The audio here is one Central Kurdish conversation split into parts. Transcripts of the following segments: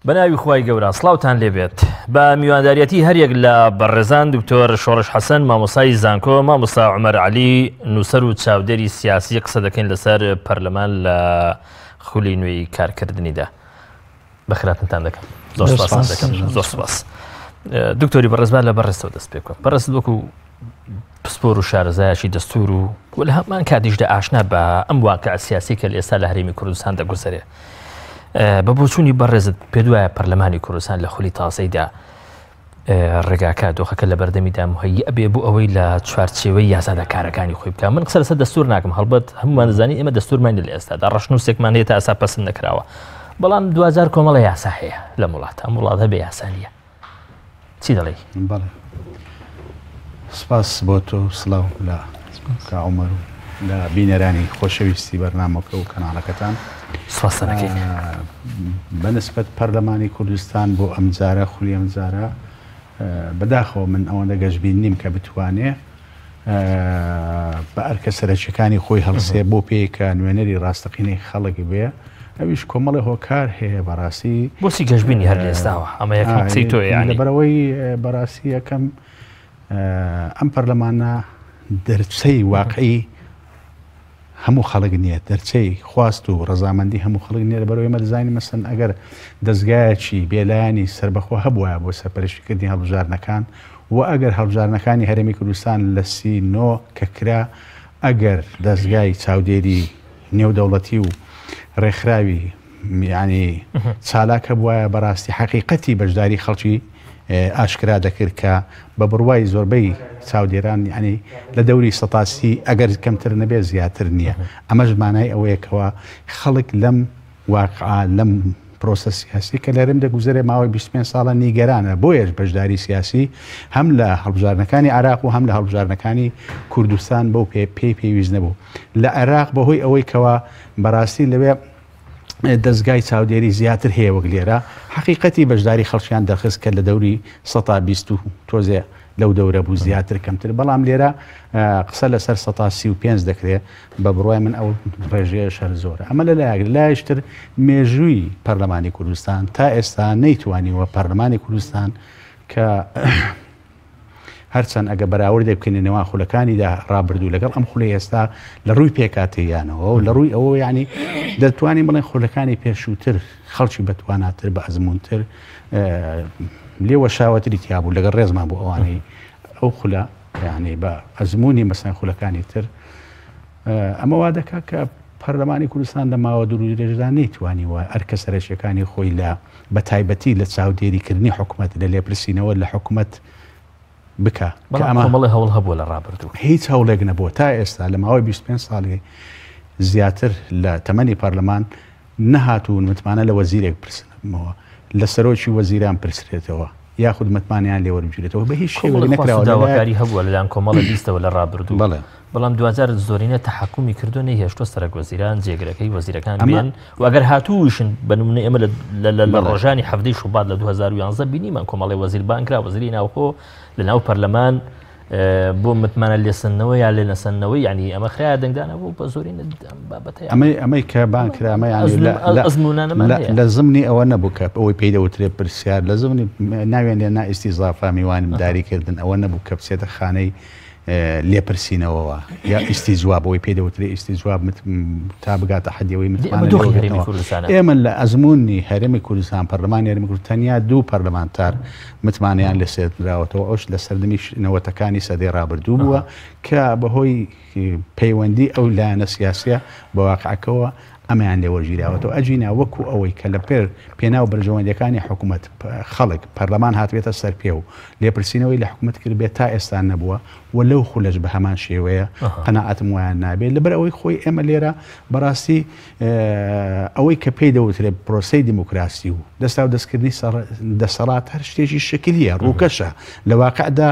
بەناوی خوای گەورە سڵاوتان لێبێت بە میوانداریەتی هەریەک لە بەڕێزان دکتۆر شۆڕش حەسەن مامۆسای زانکۆ مامۆستا عومەر عەلی نووسەر و چاودێری سیاسی قسە دەکەین لەسەر پەرلەمان لە خولی نوێی کارکردنیدا بەخراتنتان دەکەم زۆر سپاستان دەکەم زۆر سپاس دکتۆری بەڕێزبان لە بەڕێزەوە دەست پێ بکەم بەڕێزت وەکو پسپۆر و شارەزایەکی دەستور و و لە هەمان کاتیشدا ئاشنا بە ئەم واقع سیاسی کە لە ئێستا لە هەرێمی کوردستان دەگوزەرێ بە بۆچوونی بەڕێزت پێ دوایە پەرلەمانی کوردستان لە خولی تازەیدا ڕێگاکە دۆخەکە لە بەردەمیدا مهەیئ بێ بۆ ئەوەی لە چوارچێوەی یاسادا کارەکانی خۆی بکە من قسە لەسەر دەستور ناکەم هەڵبەت هەمومان دەزانین ئێمە دەستورمان لە ئێستادا ڕەشنووسێکمان هەیە تا ئێستا پەسند نەکراوە بەڵام دواجار کۆمەڵە یاسا هەیە لەم وڵاتە ئەم وڵاتە بێ یاسا نییە چی دەڵێی؟ بەڵێ سپاس بۆ تۆ سڵاو لە کا عومەر و لە بینەرانی خۆشەویستی بەرنامەکە و کەناڵەکەتان. سپاستان ئەکەین. بە نسبەت پەرلەمانی کوردستان بۆ ئەمجارە خولی ئەمجارە بەداخەوە من ئەوەندە گەشبین نیم کە بتوانێ بە ئەرکە سەرەکیەکانی خۆی هەڵسێ بۆ پێی کە نوێنەری ڕاستەقینەی خەڵک بێ ئەویش کۆمەڵی هۆکار هەیە بەڕاستی. بۆچی گەشبینی هەر لە ئێستاوە؟ ئەمە یەکەم قسەی تۆیە یانی. لەبەرئەوەی بەڕاستی یەکەم ئەم پەرلەمانە دەرچەی واقعی هەموو خەڵک نییە، دەرچەی خواست و ڕەزامەندی هەموو خەڵک نییە، لەبەرئەوەی ئێمە دەزانین مەسەلەن ئەگەر دەزگایەکی بێلایەنی سەربەخۆ هەبوایە بۆ سەرپەرشتیکردنی هەڵبژاردنەکان و ئەگەر هەڵبژاردنەکانی هەرێمی کوردستان لە 39 کە کرا ئەگەر دەزگای چاودێری نێودەوڵەتی و ڕێکخراوی یانی چالاک هەبوایە بەڕاستی حەقیقەتی بەشداری خەڵکی ئاشکرا دەکرد کە بە بڕوای زۆربەی چاودێران یانی لە دەوری سەتاسی ئەگەر کەمتر نەبێت زیاتر نییە ئەمەش مانای ئەوەیە کەوا خەڵک لەم واقعە لەم پرۆسە سیاسی کە لەرم دەگوزەرێ ماوەی 25 ساڵە نیگەرانە بۆیەش بەشداری سیاسی هەم لە هەڵبژاردنەکانی عراق و هەم لە هەڵبژاردنەکانی کوردستان بەو پێ پێی پێویست نەبوو لە عێراق بەهۆی ئەوەی کەوا بەڕاستی لەوێ دەزگای چاودێری زیاتر هەیە وەک لێرە، حەقیقەتی بەشداری خەڵکیان دەرخست کە لە دەوری سەتا 20 و تۆزێ لەو دەورە بوو زیاتر کەمتر، بەڵام لێرە قسە لەسەر سەتا 35 دەکرێ، بە بڕوای من ئەو ڕێژەیەش هەر زۆرە. ئەمە لە لایەک، لە لایەکی تر مێژووی پەرلەمانی کوردستان تا ئێستا نەیتوانیوە پەرلەمانی کوردستان کە هەرچەند ئەگە بەراوردێک بکەین لە نێوان خولەکانیدا ڕابردوو لەگەڵ ئەم خولەی ئێستا لە ڕووی پێکاتەیانەوە و لە ڕووی ئەوە ینی دەتوانین بڵێن خولەکانی پێشووتر خەڵکی بەتواناتر بە ئەزمونتر لێوە شاوەتری تیابوو لەگەڵ ڕێزمان بۆ ئەوانەی ئەو خولە یعنی بە ئەزمموی مەسەن خولەکانی تر ئەمە وا دەکات کە پەرلەمانی کوردستان لە ماوە دوور درێژدا نەیتوانیوە ئەرکە سەرەکیەکانی خۆی لە بە تایبەتی لە چاودێریکردنی حکومەت، لە لێپرسینەوە لە حکومەت بکا. کە ئەمە کۆمەڵێ هەوڵ هەبووە لە ڕابردوو. هیچ هەوڵێک نەبووە تا ئێستا لە ماوەی 25 ساڵی زیاتر لە تەمەنی پەرلەمان نەهاتوون متمانە لە وەزیرێک پرسنەوە، لە سەرۆکی وەزیران پرسرێتەوە یاخود متمانەیان لێ وەربگیرێتەوە بە هیچ شێوەیەک نەکراوە. داواکاری هەبووە لەلایەن کۆمەڵە لیستەوە لە ڕابردوو. بەڵێ. بەڵام دواجار زۆرینە تەحەکومی کردووە نەیهێشتووە سەرەک وەزیران جێگرەکەی وەزیرەکان بێن و ئەگەر هاتووشن بە نمونە ئێمە لە ڕۆژانی حەڤدەی شوبات لە 2011 بینیمان کۆمەڵی وەزیر بانگ کرا وەزیری ناوخۆ لە ناو پەرلەمان بۆ متمانە لێسەندنەوە یا لێ نەسەندنەوەی یعنی ئەمە خراە دەنگدانە بۆ بە زۆری بابەتە ئەمەی ئەمەی کە بان کرا ئەمە یعنی لە زمنی ئەوە نەبوو کە ئەوەی پێی دەوترێ پرسیار لە زمنی ناوێن لێ نا ئیستیزافا میوانمداری کردن ئەوە نەبوو کە بچێتە خانەی لێپرسینەوەوە یا ئیستیجواب ئەوەی پێی دەوترێ ئیستیجواب تا بگاتە حەدی ئەوەی متمانە لێ وەرگرتنەوە. ئێمە لە ئەزموونی هەرێمی کوردستان پەرلەمانی هەرێمی کوردستان تەنیا دوو پەرلەمانتار متمانەیان لێ سەندراوەتەوە ئەوش لە سەردەمی نەوەتەکانی سەدەی ڕابردوو بووە کە بەهۆی پەیوەندی ئەو لایەنە سیاسیە بە واقعەکەوە ئەمەیان لێ وەرگیراوەتەوە ئەگینا وەکو ئەوەی کە لە پێر پێناو بەرژەوەندیەکانی حکومەت، خەڵک، پەرلەمان هاتبێتە سەر پێ و لێپرسینەوەی لە حکومەت کردبێت تا ئێستا نەبووە و لەو خولەش بە هەمان شێوەیە قەناعەتم وایە نابێت لەبەر ئەوەی خۆی ئێمە لێرە بەڕاستی ئەوەی کە پێی دەوترێت پرۆسەی دیموکراسی و دەستا و دەستکردنی دەسەڵات هەر شتێکی شکلیە ڕووکەشە لە واقعدا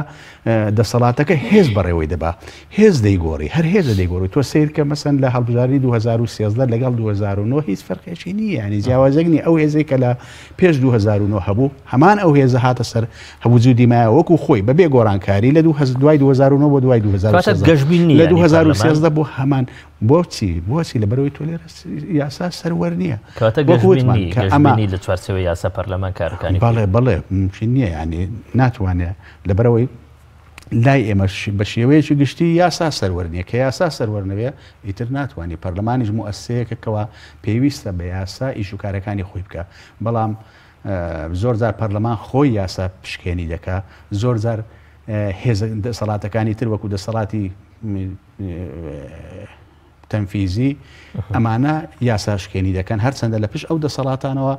دەسەڵاتەکە هێز بەڕێوەی دەبا هێز دەیگۆڕی هەر هێزە دەیگۆڕی تۆ سەیر کە مەسەن لە هەڵبژاردنی 2013 لەگەڵ 2019. 2009 هیچ فەرقێکی نییە ینی جیاوازێک نیە ئەو هێزێک کە لە پێش 2009 هەبوو هەمان ئەو هێزە هاتە سەر هەبوو مایە وەکو خۆی بەبێ گۆڕانکاری لە دوای 2009 بۆ دوای 2013 گەشبین لە 2013 بۆ هەمان بۆچی بۆچی لە بەرەوەی تۆ لێرە یاسا سەروەر نییە کەواتە گەشبین نی کە ئەمە لە چوارچێوەی یاسا پەرلەمان کارەکانی بەڵێ بەڵێ ممکن نییە یعنی ناتوانێت لەبەرەوەی لای ئێمەش بە شێوەیەکی گشتی یاسا سەروەر نییە، کە یاسا سەروەر نەبێ ئیتر ناتوانی، پەرلەمانیش موئەسسەیەکە کەوا پێویستە بە یاسا ئیش و کارەکانی خۆی بکا، بەڵام زۆر جار پەرلەمان خۆی یاسا پشکێنی دەکا، زۆر جار هێزە دەسەڵاتەکانی تر وەکو دەسەڵاتی تەنفیزی ئەمانە یاسا شکێنی دەکەن، هەرچەندە لە پشت ئەو دەسەڵاتانەوە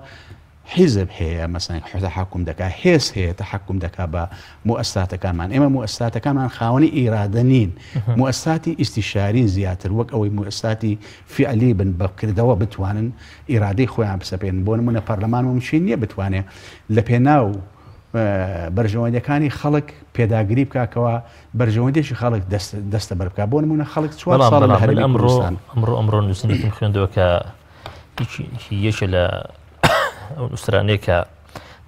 حیزب هەیە مەسەن تەحەکوم دەکا، هێز هەیە تەحەکوم دەکا بە موئەسساتەکانمان، ئێمە موئەسساتەکانمان خاوەنی ئیرادە نین، موئەسساتی ئیستیشارین زیاتر وەک ئەوەی موئەسساتی فیعلی بن بە کردەوە بتوانن ئیرادەی خۆیان بسەپێنن، بۆ نمونە پەرلەمان مومکین نییە بتوانێ لە پێناو بەرژەوەندیەکانی خەڵک پێداگری بکا کەوا بەرژەوەندێکی خەڵک دەستەبەر بکا، بۆ نمونە خەڵک چوار ساڵە لە هەرێمی کوردستان. ئەمڕۆ ئەمڕۆ نووسینێکم خوێندەوە کە یەکێ لە ئەو نووسرانەیە کە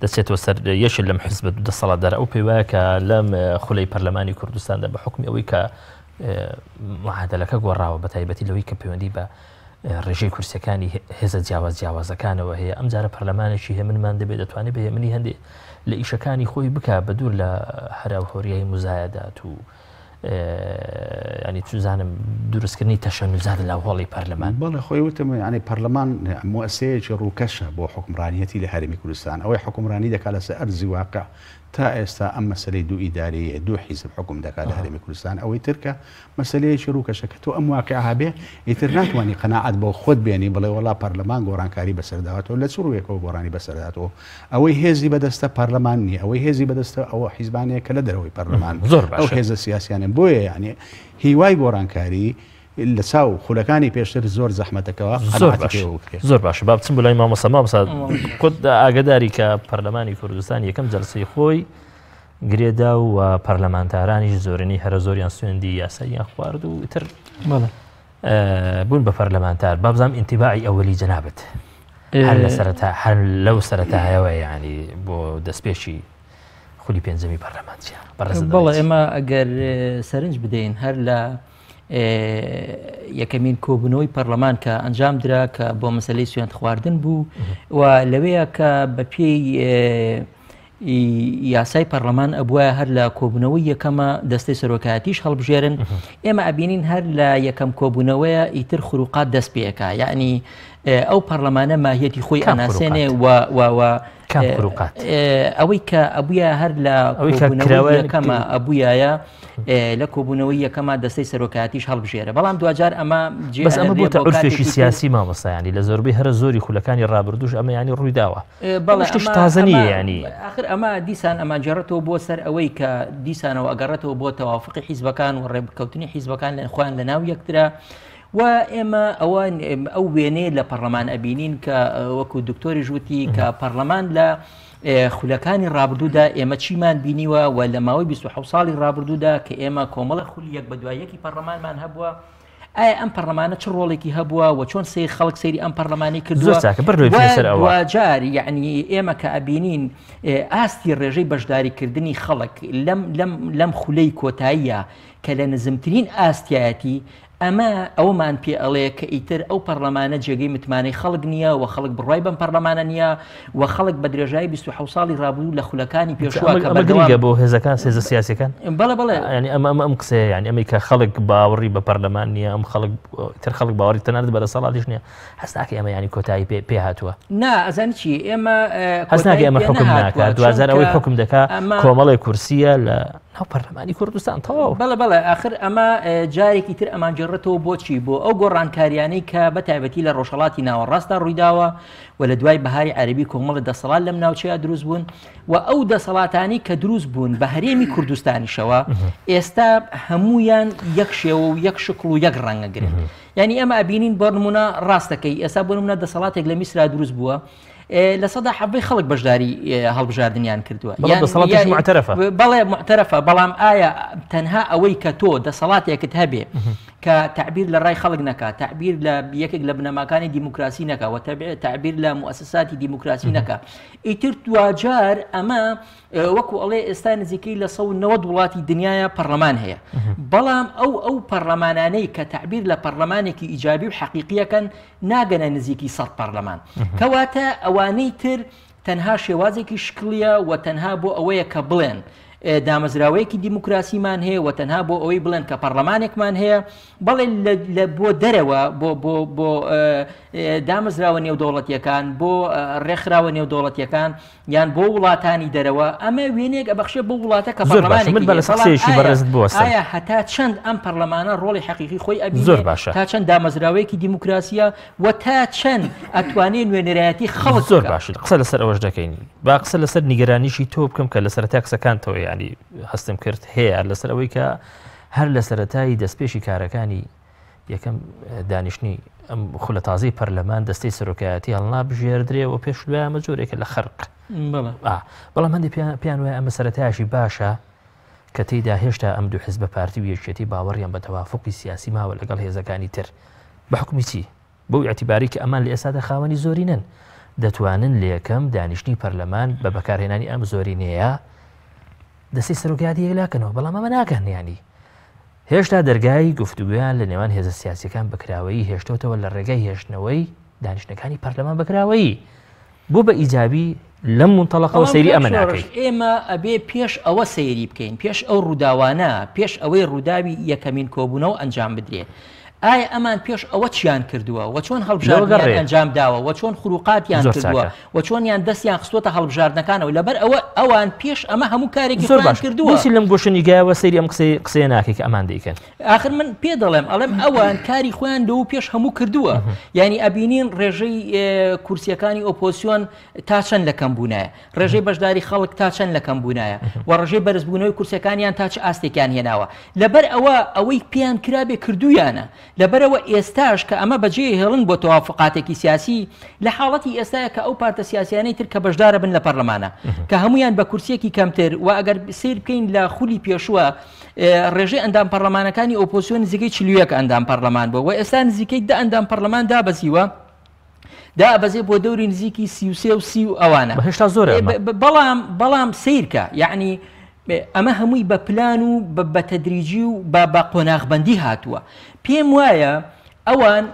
دەچێتەوە سەر یەکێ لەم حزبە دەسەڵاتدار ئەو پێی وایە کە لەم خولەی پەرلەمانی کوردستاندا بە حکمی ئەوەی کە معادلەکە گۆڕاوە بە تایبەتی لەوەی کە پەیوەندی بە ڕێژەی کورسەکانی هێزە جیاواز جیاوازەکانەوە هەیە ئەم جارە پەرلەمانێکی هێمنمان دەبێت دەتوانێت بە هێمنی هەندێک لە ئیشەکانی خۆی بک بە دوور لە هەرا و هۆریای مزایەدات و ینی چزانم دروستکردنی تەشەنوزات لە هۆڵی پەرلەمان. بەڵێ خۆی وتم یانی پەرلەمان موئەسەیەکی ڕووکەشە بۆ حوکمڕانیەتی لە هەرێمی کوردستان ئەوەی حوکمڕانی دەکات لەسەر ئەرزی واقع تا ئێستا ئەم مەسەلەی دوو ئیدارەیە دوو حیزب حوکم دەکات لە هەرێمی کوردستان ئەوەی ترکە مەسەلەیەکی ڕووکەشە کە تۆ ئەم واقع هەبێ ئیتر ناتوانانی قەناعەت بۆ خۆت بێنی بڵێ وەڵا پەرلەمان گۆڕانکاری بەسەرداوەتەوە لە چ ڕوویەکەوە گۆڕانی بەسەرداتەوە ئەوەی هێزی بەدەستە پەرلەمان نییە، ئەوەی هێزی بەدەستە ئەوە حیزبانەیە کە لە دەرەوەی پەرلەمان زۆر ئەو باشە. هێزە سیاسیانەن. بۆیە یانی هیوای گۆڕانکاری لە چاو خولەکانی پێشتر زۆر زەحمەتە کەوا زۆر قەناعەتی باش پێوە بکرێ. زۆر باشە با بچم بۆ لای مامۆستا مامۆستا خۆت ئاگاداری کە پەرلەمانی کوردستان یەکەم جەلسەی خۆی گرێدا و پەرلەمانتارانیش زۆرینەی هەرە زۆریان سوێندی یاساییان خوارد و ئیتر بەڵێ. بوون بە پەرلەمانتار بابزانام ئینتیباعی ئەوەلی جەنابت هەر لە سەرەتا هەر لەو سەرەتایەوە یعنی بۆ دەستپێکی خولی پێنجەمی پەرلەمان چیە بەڵێ ئێمە ئەگەر سەرنج بدەین هەر لە یەکەمین کۆبوونەوەی پەرلەمان کە ئەنجام درا کە بۆ مەسلەی سوێند خواردن بوو و لەوەیە کە بە پێی یاسای پەرلەمان ئەبوایە هەر لە کۆبوونەوەی یەکەمە دەستەی سەرۆکایەتیش هەڵبژێرن ئێمە ئەبینین هەر لە یەکەم کۆبوونەوەیە ئیتر خروقات دەست پێەکە یعنی ئەو پەرلەمانە ماهیەتی خۆی ئەناسێنێ و و ئەوەی کە ئەبووە هەر لە کۆبوونەوەی یەکەمە ئەبووایە لە کۆبوونەوەی یەکەمە دەستەی سەرۆکایەتیش هەڵبژێرە بەڵام دواجار ئەمە بەس ئەمە بۆتە عورفێکی سیاسی مامۆستایانی لە زۆربەی هەرە زۆری خولەکانی ڕابردووش ئەمە ینی ڕوویداوە بەڵێ شتێکی تازە نییە یانی. ئاخر ئەمە دیسان ئەمانگێڕێتەوە بۆ سەر ئەوەی کە دیسانەوە ئەگەڕێتەوە بۆ تەوافقی حیزبەکان و ڕێککەوتنی حیزبەکان لە خۆیان لە ناو یەکترا و ئێمە ئەوە ئەو وێنەیە لە پەرلەمان ئەبینین کە وەکو دکتۆریش وتی کە پەرلەمان لە خولەکانی ڕابردوودا ئێمە چیمان بینیوە و لە ماوەی 26 ساڵی ڕابردوودا کە ئێمە کۆمەڵە خولی یەک بە دوای یەکی پەرلەمانمان هەبووە ئایا ئەم پەرلەمانە چ ڕۆڵێکی هەبووە و چۆن سەیر خەڵک سەیری ئەم پەرلەمانی کردووە زۆر چاکە بڕۆی و سەر ئەوە دواجار یعنی ئێمە کە ئەبینین ئاستی ڕێژەی بەشداریکردنی خەڵک لەم لەم لەم خولەی کۆتاییە کە لە نزمترین ئاستیایەتی ئەمە ئەومان پێ ئەڵێ کە ئیتر ئەو پەرلەمانە جێگەی متمانەی خەڵک نییە و خەڵک بڕوای بەم پەرلەمانە نییە و خەڵک بە درێژایی 27 ساڵی ڕابردوو لە خولەکانی پێشووە کە ئەمە گرنگە بۆ هێزەکان هێزە سیاسەکان بەڵێ بەڵێ ینی ئەمە ئەمە ئەم قسەیە یعنی ئەمەی کە خەڵک باوەڕی بە پەرلەمان نییە ئەم خەڵک تر خەڵک باوەڕی تەنانەت بە دەسەڵاتیش نییە هەست ناکەی ئەمە ینی کۆتایی پێ پێ هاتووە نا ئەزانی چی ئێمە هەست ناکەی کۆتایی ئەمە پێ حکم نەهاتووە ناکات دواجار ئەوەی چونکە حکم دەکا ئەمە کۆمەڵێک کورسیە لە ناو پەرلەمانی کوردستان تەواو بەڵێ بەڵێ ئاخر ئەمە جارێکی تر ئەمانگێڕێتەوە بۆچی بۆ ئەو گۆڕانکاریانەی کە بە تایبەتی لە ڕۆژهەڵاتی ناوەڕاستدا ڕوویداوە و لە دوای بەهاری عەرەبی کۆمەڵە دەسەڵات لەم ناوچەیە دروست بوون و ئەو دەسەڵاتانی کە دروست بوون بە هەرێمی کوردستانیشەوە ئێستا هەمویان یەک شێوە و یەک شکڵ و یەک ڕەنگەگرن یعنی ئەمە ئەبینین بۆ نمونە ڕاستەکەی ئێستا بۆ نمونە دەسەڵاتێک لە میسرا دروست بووە 17% خەڵک بەشداری هەڵبژاردنیان کردووە دەسەڵاتیش معتەرەفە بەڵێ معتەرەفە بەڵام ئایا تەنها ئەوەی کە تۆ دەسەڵاتێکت هەبێ کە تەعبیر لە ڕای خەڵک نەکا، تەعبیر لە یەکێک لە بنەماکانی دیموکراسی نەکا و تەعبیر لە موئەسەساتی دیموکراسی نەکا، ئیتر دواجار ئەمە وەکو ئەڵێ ئێستا نزیکەی لە 190 وڵاتی دنیاە پەرلەمان هەیە، بەڵام ئەو ئەو پەرلەمانانەی کە تەعبیر لە پەرلەمانێکی ئیجابی و حەقیقیەکەن ناگەنە نزیکی 100 پەرلەمان، کەواتە ئەوانەی تر تەنها شێوازێکی شکڵیە و تەنها بۆ ئەوەیە کە بڵێن دامەزراوەیەکی دیموکراسیمان هەیە و تەنها بۆ ئەوەی بڵێن کە پەرلەمانێکمان هەیە، بەڵێ لە بۆ دەرەوە بۆ بۆ بۆ دامەزراوە نێودەوڵەتیەکان، بۆ ڕێکخراوە نێودەوڵەتیەکان یان بۆ وڵاتانی دەرەوە ئەمە وێنەیەک ئەبەخشێ بۆ وڵاتە کە زۆر باشە من پەرلەمانێکی بە هەیە. لەسەر بەڵام قسەیەکی ئایا بەڕێزت بوەستم. ئایا هەتا چەند ئەم پەرلەمانە ڕۆڵی حەقیقی خۆی ئەبینێ؟ زۆر باشە. تا چەند دامەزراوەیەکی دیموکراسیە و تا چەند ئەتوانێ نوێنەرایەتی خەڵک زۆر بکا؟ باشە قسە لەسەر ئەوەش دەکەین. با قسە لەسەر نیگەرانیشی تۆ بکەم کە لە سەرەتای قسەکانتەوە یانی هەستم کرد هەیە لەسەر ئەوەی کە هەر لە سەرەتای دەستپێشی کارەکانی یەکەم دانیشتنی ئەم خولە تازەی پەرلەمان دەستەی سەرۆکایەتی هەڵنابژێردرێ و پێش دوای ئەمە جۆرێکە لە خەرق. بەڵام هەندێک پێیان وایە ئەمە سەرەتایشی باشە کە تێیدا هێشتا ئەم دوو حزبە پارتی و یەکێتی باوەڕیان بە تەوافقی سیاسی ماوە لەگەڵ هێزەکانی تر. بە حوکمی چی؟ بەو ئیعتیبارەی کە ئەمان لە ئێستادا خاوەنی زۆرینەن، دەتوانن لە یەکەم دانیشتنی پەرلەمان بە بەکارهێنانی ئەم زۆرینەیە دەستەی سەرۆکایەتی یەکلاکەنەوە، بەڵام ئەمە ناکەن. یانی هێشتا دەرگای گفتوگۆیان لە نێوان هێزە سیاسیەکان بەکراوەیی هێشتۆتەوە لە ڕێگای هێشتنەوەی دانیشتنەکانی پەرلەمان بەکراوەیی. بۆ بە ئیجابی لەم مونتەڵەقەوە بەڵام سەیری کاک ئەمە شۆڕش ناکەی؟ ئێمە ئەبێ پێش ئەوە سەیری بکەین، پێش ئەو ڕووداوانە، پێش ئەوەی ڕووداوی یەکەمین کۆبوونەوە ئەنجام بدرێ، ئایا ئەمان پێش ئەوە چیان کردووە و چۆن لەوە هەڵبژاردنیان گەڕێ. ئەنجام داوە و چۆن خروقاتیان زۆر کردووە چاکە. و چۆنیان دەستیان خستووەتە هەڵبژاردنەکانەوە، لەبەر ئەوە ئەوان پێش ئەمە هەموو کارێکی زۆر خۆیان باش. کردووە. بۆچی لەم گۆشە نیگایەوە سەیری ئەم قسەی قسەیە ناکەی کە ئەمان دەیکەن؟ ئاخر من پێ دەڵێم ئەڵێم ئەوان کاری خۆیان لەو پێش هەموو کردووە، یعنی ئەبینین ڕێژەی کورسیەکانی ئۆپۆسیۆن تا چەند لە کەم بوونایە، ڕێژەی بەشداری خەڵک تا چەند لە کەم بوونایە و ڕێژەی بەرزبوونەوەی کورسیەکانیان تا چ ئاستێکیان هێناوە. لەبەر ئەوە ئەوەی پێیان کرابێ کردویانە. لەبەرەوە ئێستاش کە ئەمە بەجێ هێڵن بۆ تەوافقاتێکی سیاسی، لە حاڵەتی ئێستاە کە ئەو پارتە سیاسیانەی تر کە بەشدارە بن لە پەرلەمانە کە هەمویان بە کورسیەکی کەمتر و ئەگەر سیر بکەین لە خولی پێشووە ڕێژەی ئەندام پەرلەمانەکانی ئۆپۆزیسیۆن نزیکەی 41 ئەندام پەرلەمان بووە و ئێستا نزیکەی 10 ئەندام پەرلەمان دابەزیوە، دابەزێ بۆ دەوری نزیکی 33 و 30 و ئەوانە. بە هێشتا زۆرە ئەمە. بەڵام سیرکە، یعنی ئەمە هەمووی بە پلان و بە تەدریجی و بە قۆناغبەندی هاتووە. پێم وایە ئەوان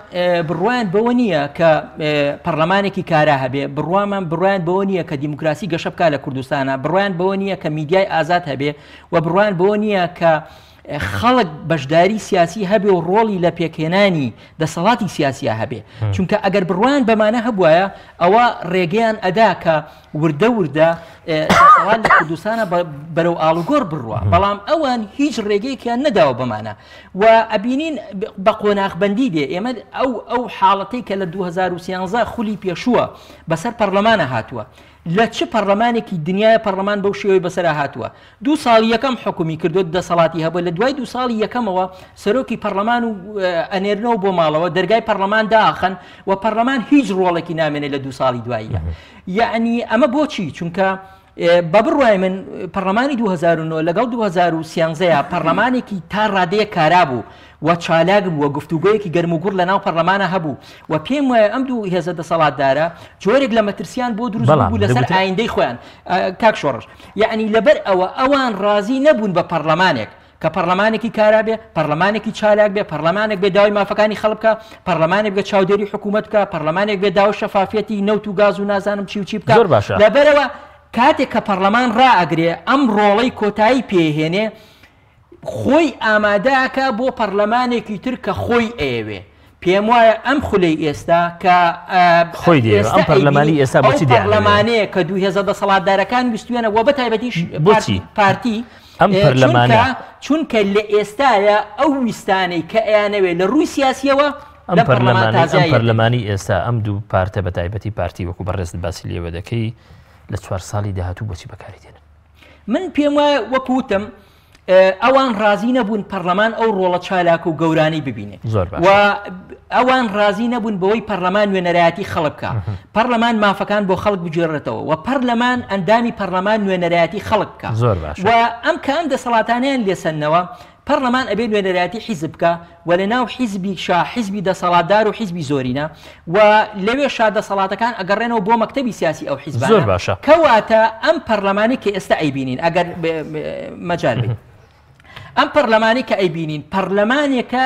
بڕوایان بەوە نییە کە پەرلەمانێکی کارا هەبێ، بڕوایان بەوە نییە کە دیموکراسی گەشە بکا لە کوردستانە، بڕوایان بەوە نییە کە میدیای ئازاد هەبێ و بڕوایان بەوە نییە کە خەڵک بەشداری سیاسی هەبێ و ڕۆڵی لە پێکهێنانی دەسەڵاتی سیاسیا هەبێ. چونکە ئەگەر بڕوایان بەمانە هەبوایە ئەوە ڕێگەیان ئەدا کە وردە وردە دەسەڵات لە کوردستانە بەرەو ئاڵوگۆڕ بڕوا، بەڵام ئەوان هیچ ڕێگەیەکیان نەداوە بەمانە و ئەبینین بە قۆناغبەندی دێ. ئێمە ئەو حاڵەتەی کە لە 2013 خولی پێشووە بەسەر پەرلەمانە هاتووە، لە چ پەرلەمانێکی دنیاە پەرلەمان بەو شێوەی بەسەرا هاتووە؟ دوو ساڵی یەکەم حکومی کردو دەسەڵاتی هەبوو، لە دوای دوو ساڵی یەکەمەوە سەرۆکی پەرلەمان و ئەنێرنەوە بۆ ماڵەوە، دەرگای پەرلەمان داخەن و پەرلەمان هیچ ڕۆڵێکی نامێنێت لە دوو ساڵی دواییە. یعنی ئەمە بۆچی؟ چونکە بە بڕوای من پەرلەمانی 2009 لەگەڵ 2013 پەرلەمانێکی تا ڕادەیە کارا بوو و چالاک بوو و گفتوگۆیەکی گەرم و گوڕ لە ناو پەرلەمانە هەبوو و پێم وایە ئەم دوو هێزە دەسەڵاتدارە جۆرێک لە مەترسیان بۆ دروست بوو لەسەر ئایندەی خۆیان. کاک شۆڕش، یعنی لەبەر ئەوە ئەوان ڕازی نەبوون بە پەرلەمانێک کە پەرلەمانێکی کارا بێ، پەرلەمانێکی چالاک بێ، پەرلەمانێک بێ داوای مافەکانی خەڵک بکە، پەرلەمانێک بێ چاودێری حکوومەت بکە، پەرلەمانێک بێ داوای شەفافیەتی نەوت و گاز و نازانم چی و چی بکە. زۆر باشە. لەبەرەوە کاتێک کە پەرلەمان ڕائەگرێ ئەم ڕۆڵەی کۆتایی پێهێنێ، خۆی ئامادەکە بۆ پەرلەمانێکی تر کە خۆی ئەیەوێ. پێم وایە ئەم خولەی ئێستا کە خۆی دێ، ئەم پەرلەمانی ئێستا بۆچی دەیانەوێ؟ پەرلەمانەیە کە دوو هێزە دەسەڵاتدارەکان ویستویانە و بە تایبەتیش بۆچی؟ پارتی ئەم پەرلەمانە چونکە لە ئێستاە ئەو ویستانەی کە ئەیانەوێ لە ڕووی سیاسیەوە ئەم پەرلەمانی ئێستا ئەم دوو پارتە بە تایبەتی پارتی وەکو بەڕێزت باسی لێوە دەکەی لە چوار ساڵی داهاتوو بۆچی بەکاری دێنن؟ من پێم وایە وەکو وتم ئەوان ڕازی نەبوون پەرلەمان ئەو ڕۆڵە چالاک و گەورانەی ببینێ و ئەوان ڕازی نەبوون بەوەی پەرلەمان نوێنەرایەتی خەڵک بکە، پەرلەمان مافەکان بۆ خەڵک بگێڕێتەوە و پەرلەمان ئەندامی پەرلەمان نوێنەرایەتی خەڵک بکە زۆر باش. و ئەم کە ئەم دەسەڵاتانیان لێسەندنەوە. پەڕلەمان ئەبێ نوێنەرایەتی حیزب بکا و لە ناو حیزبیشا حیزبی دەسەڵاتدار و حیزبی زۆرینە و لەوێشا دەسەڵاتەکان ئەگەڕێنەوە بۆ مەکتەبی سیاسی ئەو حیزبانە. زۆر باشە. کەواتە ئەم پەڕلەمانەی کە ئێستا ئەیبینین ئەگەر مەجال بێ ئەم پەڕلەمانەی کە ئەیبینین پەڕلەمانێکە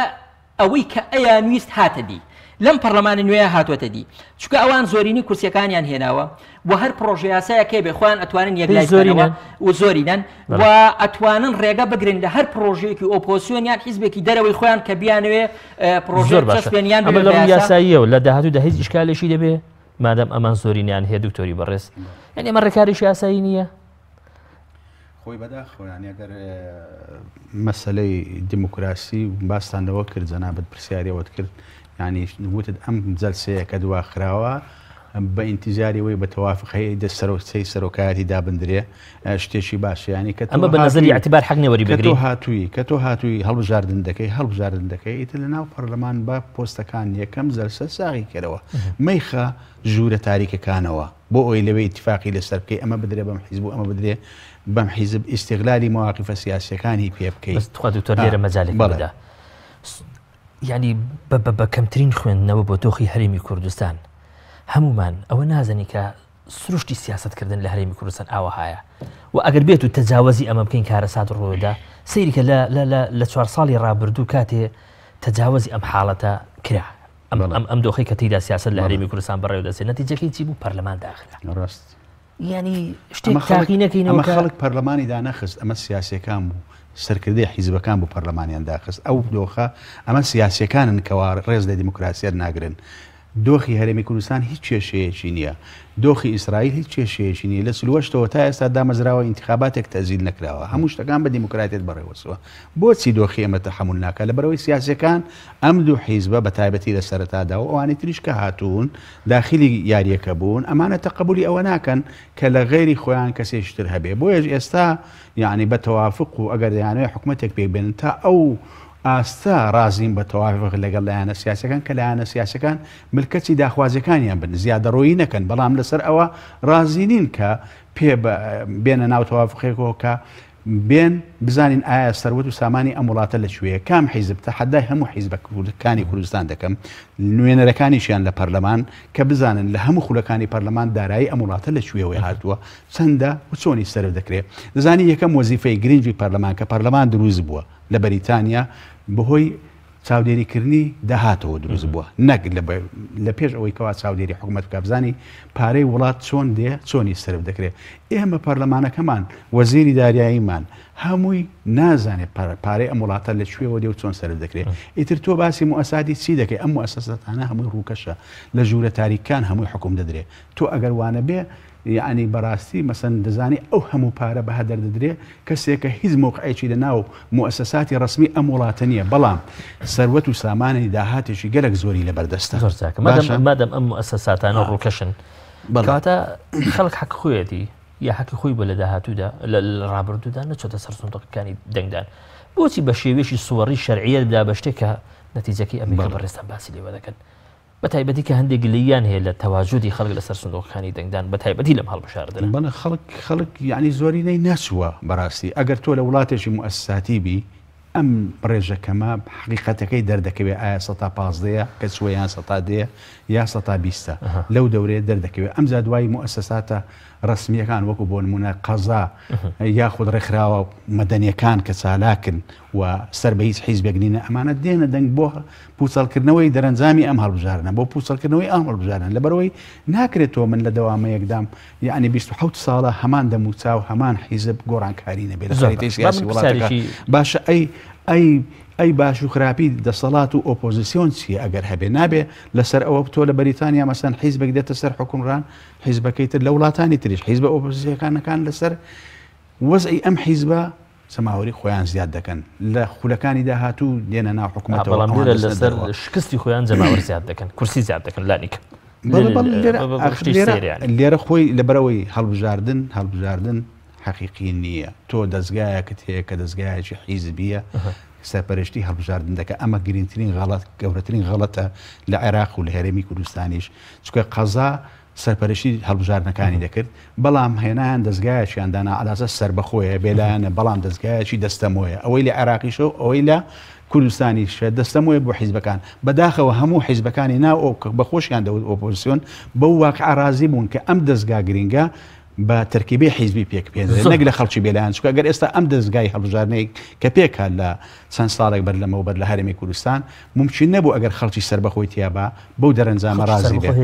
ئەوەی کە ئەیانویست هاتە دی لەم پەڕلەمانە نوێیە هاتووەتە دی چونکە ئەوان زۆرینەی کورسیەکانیان هێناوە و هەر پڕۆژە یاسایەک هەیە خۆیان ئەتوانن یەکلای بکەنەوە و زۆرینەن و ئەتوانن ڕێگە بگرن لە هەر پڕۆژەیەکی ئۆپۆزسیۆن یان حیزبێکی دەرەوەی خۆیان کە بیانەوێ پڕۆژە بچەسپێن یان ببێت بە یاسا. یاساییەوە لە داهاتوودا هیچ ئیشکالێکی دەبێ مادام ئەمان زۆرینیان هەیە دکتۆری بەڕێز یعنی ئەمە ڕێکارێکی یاسایی نییە؟ خۆی بەداخەوە یانی ئەگەر مەسەلەی دیموکراسی باستان لەوە کرد جەنابت پرسیاری ئەوەت کرد یانی وتت ئەم جەلسەیە کە دواخراوە بە ئینتیزاری وی بە تەوافق هەیە دە سەرۆکچەی سەرۆکایەتی دابندرێ شتێکی باشە ینی کە ئەمە بە نظری اعتبار حەق نێوەری بگری تۆ هاتووی کە تۆ هاتووی هەڵبژاردن دەکەی هەڵبژاردن دەکەی ئیتر لە ناو پەرلەمان بە پۆستەکان یەکەم جەلسە ساغی کەرەوە مەیخە ژوورە تاریکەکانەوە بۆ ئەوەی لەوێ ئیتیفاقی لەسەر بکەی ئەمە بدرێ بەم حیزب و ئەمە بدرێ بەم حیزب ئیستیغلالی مەواقیفە سیاسیەکانی پێ بکەی. بەس تخوا دکتۆر لێرە مەجالێک بدە یعنی بە کەمترین خوێندنەوە بۆ دۆخی هەرێمی کوردستان هەمومان ئەوە نازنی کە سروشتی سیاستکردن لە هەرێمی کوردستان ئاوەهایە و ئەگەر بێت و تەجاوەزی ئەمە بکەین کارەسات ڕوودا سەیریکە لە چوار ساڵی ڕابردوو کاتێ تەجاوەزی ئەم حاڵەتە کرا ئەم ئەم دۆخەی کە تێیدا سیاسەت لە هەرێمی کوردستان بەڕێوە دەچێت نەتیجەکەی چی بوو پەرلەمان داخرا ڕاست یعنی شتێک تاقی نەکەینەوە ئەمە خەڵک پەرلەمانی دانەخست ئەمە سیاسیەکان بوو سەرکردەی حیزبەکان بوو پەرلەمانیان داخست ئەو دۆخە ئەمە سیاسیەکانن کەوا ڕێز لە دیموکراسیەت ناگرن دۆخی هەرێمی کوردستان هیچ کێشەیەکی نییە دۆخی ئیسرائیل هیچ کێشەیەکی نییە لە سلوەشتەوە تا ئێستا دامەزراوە ئینتخاباتێک تەزیل نەکراوە هەموو شتەکان بە دیموکراتیەت بەڕێوەچووە بۆچی دۆخی ئێمە تەحەمول ناکات؟ لەبەرئەوەی سیاسیەکان ئەم دوو حیزبە بە تایبەتی لە سەرەتادا و ئەوانی تریش کە هاتوون داخیلی یاریەکە بوون ئەمانە تەقەبولی ئەوە ناکەن کە لە غەیری خۆیان کەسێکی تر هەبێ بۆیەش ئێستا یەعنی بە تەوافق و ئەگەر دەیانەوێ حکومەتێک پێک بێنن تا ئەو ئاستە ڕازین بە تەوافق لەگەڵ لایەنە سیاسەکان کە لایەنە سیاسەکان ملکەچی داخوازیەکانیان بن زیادەڕۆیی نەکەن بەڵام لەسەر ئەوە ڕازی نین کە پێ بێنە ناو تەوافقێکەوە کە بێن بزانین ئایا سەروەت و سامانی ئەم وڵاتە لە کوێیە؟ کام حیزب؟ تەحەدای هەموو حیزبە کانی کوردستان دەکەم، نوێنەرەکانیشیان لە پەرلەمان، کە بزانن لە هەموو خولەکانی پەرلەمان دارایی ئەم وڵاتە لە کوێوەی هاتووە، چەندە و چۆنی سەرف دەکرێ. دەزانی یەکەم وەزیفەی گرنگی پەرلەمان کە پەرلەمان دروست بووە لە بەریتانیا بەهۆی چاودێریکردنی داهاتەوە دروست بووە نەک لە پێش ئەوەی کەوا چاودێری حکومەت بکا بزانی پارەی وڵات چۆن دێ چۆنی سەرف دەکرێ ئێمە پەرلەمانەکەمان وەزیری داریاییمان هەمووی نازانێت پارەی ئەم وڵاتە لە کوێوە دێ و چۆن سەرف دەکرێت ئیتر تۆ باسی موئەساتی چی دەکەی ئەم موئەسەساتانە هەمووی ڕووکەشە لە ژوورە تاریکان هەمووی حکوم دەدرێ تۆ ئەگەر وانە بێ یەعنی بەڕاستی مەسەن دەزانی ئەو هەموو پارە بە هەدەر دەدرێ کەسێکە هیچ مەوقعێکی لە ناو موئەسەساتی ڕەسمی ئەم وڵاتە نییە بەڵام سەروەت و سامانی داهاتێکی گەلەک زۆری لەبەر دەستە. زۆر چاکە مادەم باشە مادەم ئەم موئەسەساتانە ڕووکەشن بەڵێ. کەواتە خەڵک حەق خۆیەتی یا حەقی خۆی بووە لە داهاتوودا لە ڕابردوودا نەچۆتە سەر سندوقەکانی دەنگدان بۆچی بە شێوەیەکی سوەڕی شەرعیەت بدا بە شتێک کە نەتیجەکەی ئەمەی کە بەڕێزتان باسی لێوە دەکەن بە تایبەتی کە هەندێک گلەییان هەیە لە تەواجودی خەڵک لەسەر سندوقەکانی دەنگدان بە تایبەتی لەم هەڵبژاردنە. بەڵێ خەڵک خەڵک یانی زۆرینەی نەچووە بەڕاستی ئەگەر تۆ لە وڵاتێکی موئەسساتی بی ئەم ڕێژە کەمە حەقیقەتەکەی دەردەکەوێ ئایا سەتا پازدەیە کە چووە یان سەتا دەیە یا سەتا بیستە لەو دەورەیە دەردەکەوێ ئەمجا دوایی موئەسساتە ڕەسمییەکان وەکو بۆ نموونە قەزا یاخود ڕێکخراوە مەدەنیەکان کە چالاکن و سەر بە هیچ حیزبێک نینە ئەمانە دێنە دەنگ بۆ پوچەڵکردنەوەی دەرەنجامی ئەم هەڵبژاردنە بۆ پوچەڵکردنەوەی ئەم هەڵبژاردنە لەبەرئەوەی ناکرێت تۆ من لە دەوامەیەکدام یەعنی 27 ساڵە هەمان دەموچاو هەمان حیزب گۆڕانکاری نەبێت لە خەریتەی سیاسی وڵاتەکە باشە ئەی ئەی ئەی باش و خراپی دەسەڵات و ئۆپۆزیسیۆن چییە ئەگەر هەبێ نابێ لەسەر ئەوە تۆ لە بەریتانیا مەسەن حیزبێک دێتە سەر حکومڕان حیزبەکەی تر لە وڵاتانی تریش حیزبە ئۆپۆزیسیەکانەکان لەسەر وەزعی ئەم حیزبە جەماوەری خۆیان زیاد دەکەن لە خولەکانی داهاتوو دێنە ناو حکومەتەوە بەڵام لێرە لەسەر شکستی خۆیان جەماوەر زیاد دەکەن کورسی زیاد دەکەن لانی کەم لێرە خۆی لەبەرەوەی هەڵبژاردن هەڵبژاردن حەقیقی نییە تۆ دەستگایەکت هەیە کە دەستگایەکی حیزبیە سەرپەرشتی هەڵبژاردن دەکە ئەمە گرنگترین غەڵەت گەورەترین غەڵەتە لە عێراق و لە هەرێمی کوردستانیش چونکە قەزا سەرپەرشتی هەڵبژاردنەکانی دەکرد، بەڵام هێنایان دەزگایەکیان دانا عەلاسە سەربەخۆیە، بێلایەنە، بەڵام دەزگایەکی دەستەمۆیە، ئەوەی لە عێراقیشە و ئەوەی لە کوردستانیشە دەستەمۆیە بۆ حیزبەکان. بەداخەوە هەموو حیزبەکانی ناو ئەو کە بە خۆشیان دەوت ئۆپۆزسیۆن بەو واقعە ڕازی بوون کە ئەم دەزگا گرینگە بە تەرکیبەی حیزبی پێک بهێنرێت نەک لە خەڵکی بێلایەن، چونکە ئەگەر ئێستا ئەم دەزگای هەڵبژاردنەی کە پێکهات لە چەند ساڵێک بەر لەمەوبەر لە هەرێمی کوردستان مومکین نەبوو ئەگەر خەڵکی سەربەخۆی تیا با بەو دەرەنجامە ڕازی بێت.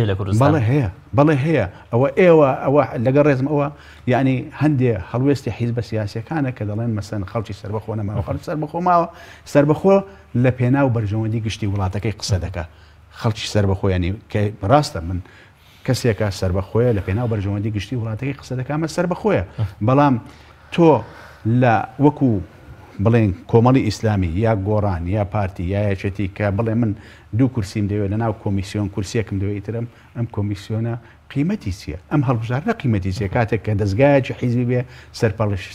بەڵێ هەیە، بەڵێ هەیە. ئەوە ئێوە، ئەوە لەگەڵ ڕێزم ئەوە یەعنی هەندێ هەڵوێستی حیزبە سیاسیەکانە کە دەڵێن مەسەن خەڵکی سەربەخۆ نەماوە، خەڵکی سەربەخۆ ماوە، سەربەخۆ لە پێناو بەرژەوەندی گشتی وڵاتەکەی قسە دەکا. خەڵکی سەربەخۆ یەعنی کە ڕاستە من کەسێکە سەربەخۆیە لە پێناو بەرژەوەندی گشتی وڵاتەکەی قسە دەکا ئەمە سەربەخۆیە بەڵام تۆ لە وەکو بڵێن کۆمەڵی ئیسلامی یا گۆڕان یا پارتی یا یەکێتی کە بڵێ من دوو کورسیم دەوێت لە ناو کۆمیسیۆن کورسیەکم دەوێت ئیترم ئەم کۆمیسیۆنە قیمەتی چییە؟ ئەم هەڵبژاردنە قیمەتی چییە؟ کاتێک کە دەزگایەکی حیزبی بێ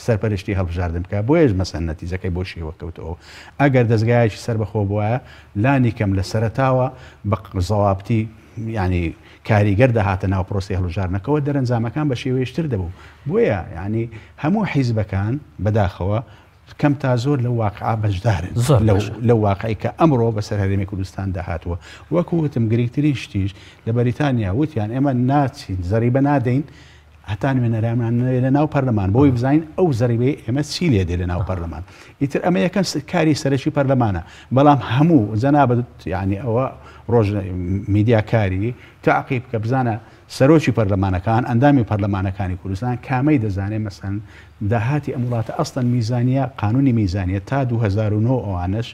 سەرپەرشتی هەڵبژاردن بکە بۆیەش مەسەن نەتیجەکەی بۆ شێوە کەوتەوە ئەگەر دەزگایەکی سەربەخۆ بوایە لانی کەم لە سەرەتاوە بە زەوابتی یانی کاریگەر دەهاتە ناو پرۆسەی هەڵبژاردنەکەوە دەرەنجامەکان بە شێوەیەکی تر دەبوو بۆیە یانی هەموو حیزبەکان بەداخەوە کەم تا زۆر لەو واقعە بەشدارن لەو واقعی کە ئەمڕۆ بەسەر هەرێمی کوردستان داهاتووە وەکو وتم گرنگترین شتیش لە بەریتانیا وتیان ئێمە ناچین زەریبە نادەین هەتا نوێنەرانمان نەوێ لە ناو پەرلەمان بۆی بزانین ئەو زەریبەی ئێمە چی لێ دێ لە ناو پەرلەمان ئیتر ئەمە یەکەم کاری سەرەکی پەرلەمانە بەڵام هەموو جەنابت یعنی ئەوە ڕۆژ میدیاکاری تاقی بکە بزانە سەرۆکی پەرلەمانەکان ئەندامی پەرلەمانەکانی کوردستان کامەی دەزانێ مەسەن داهاتی ئەم وڵاتە ئەسڵەن میزانیە قانونی میزانیە تا 2009 ئەوانەش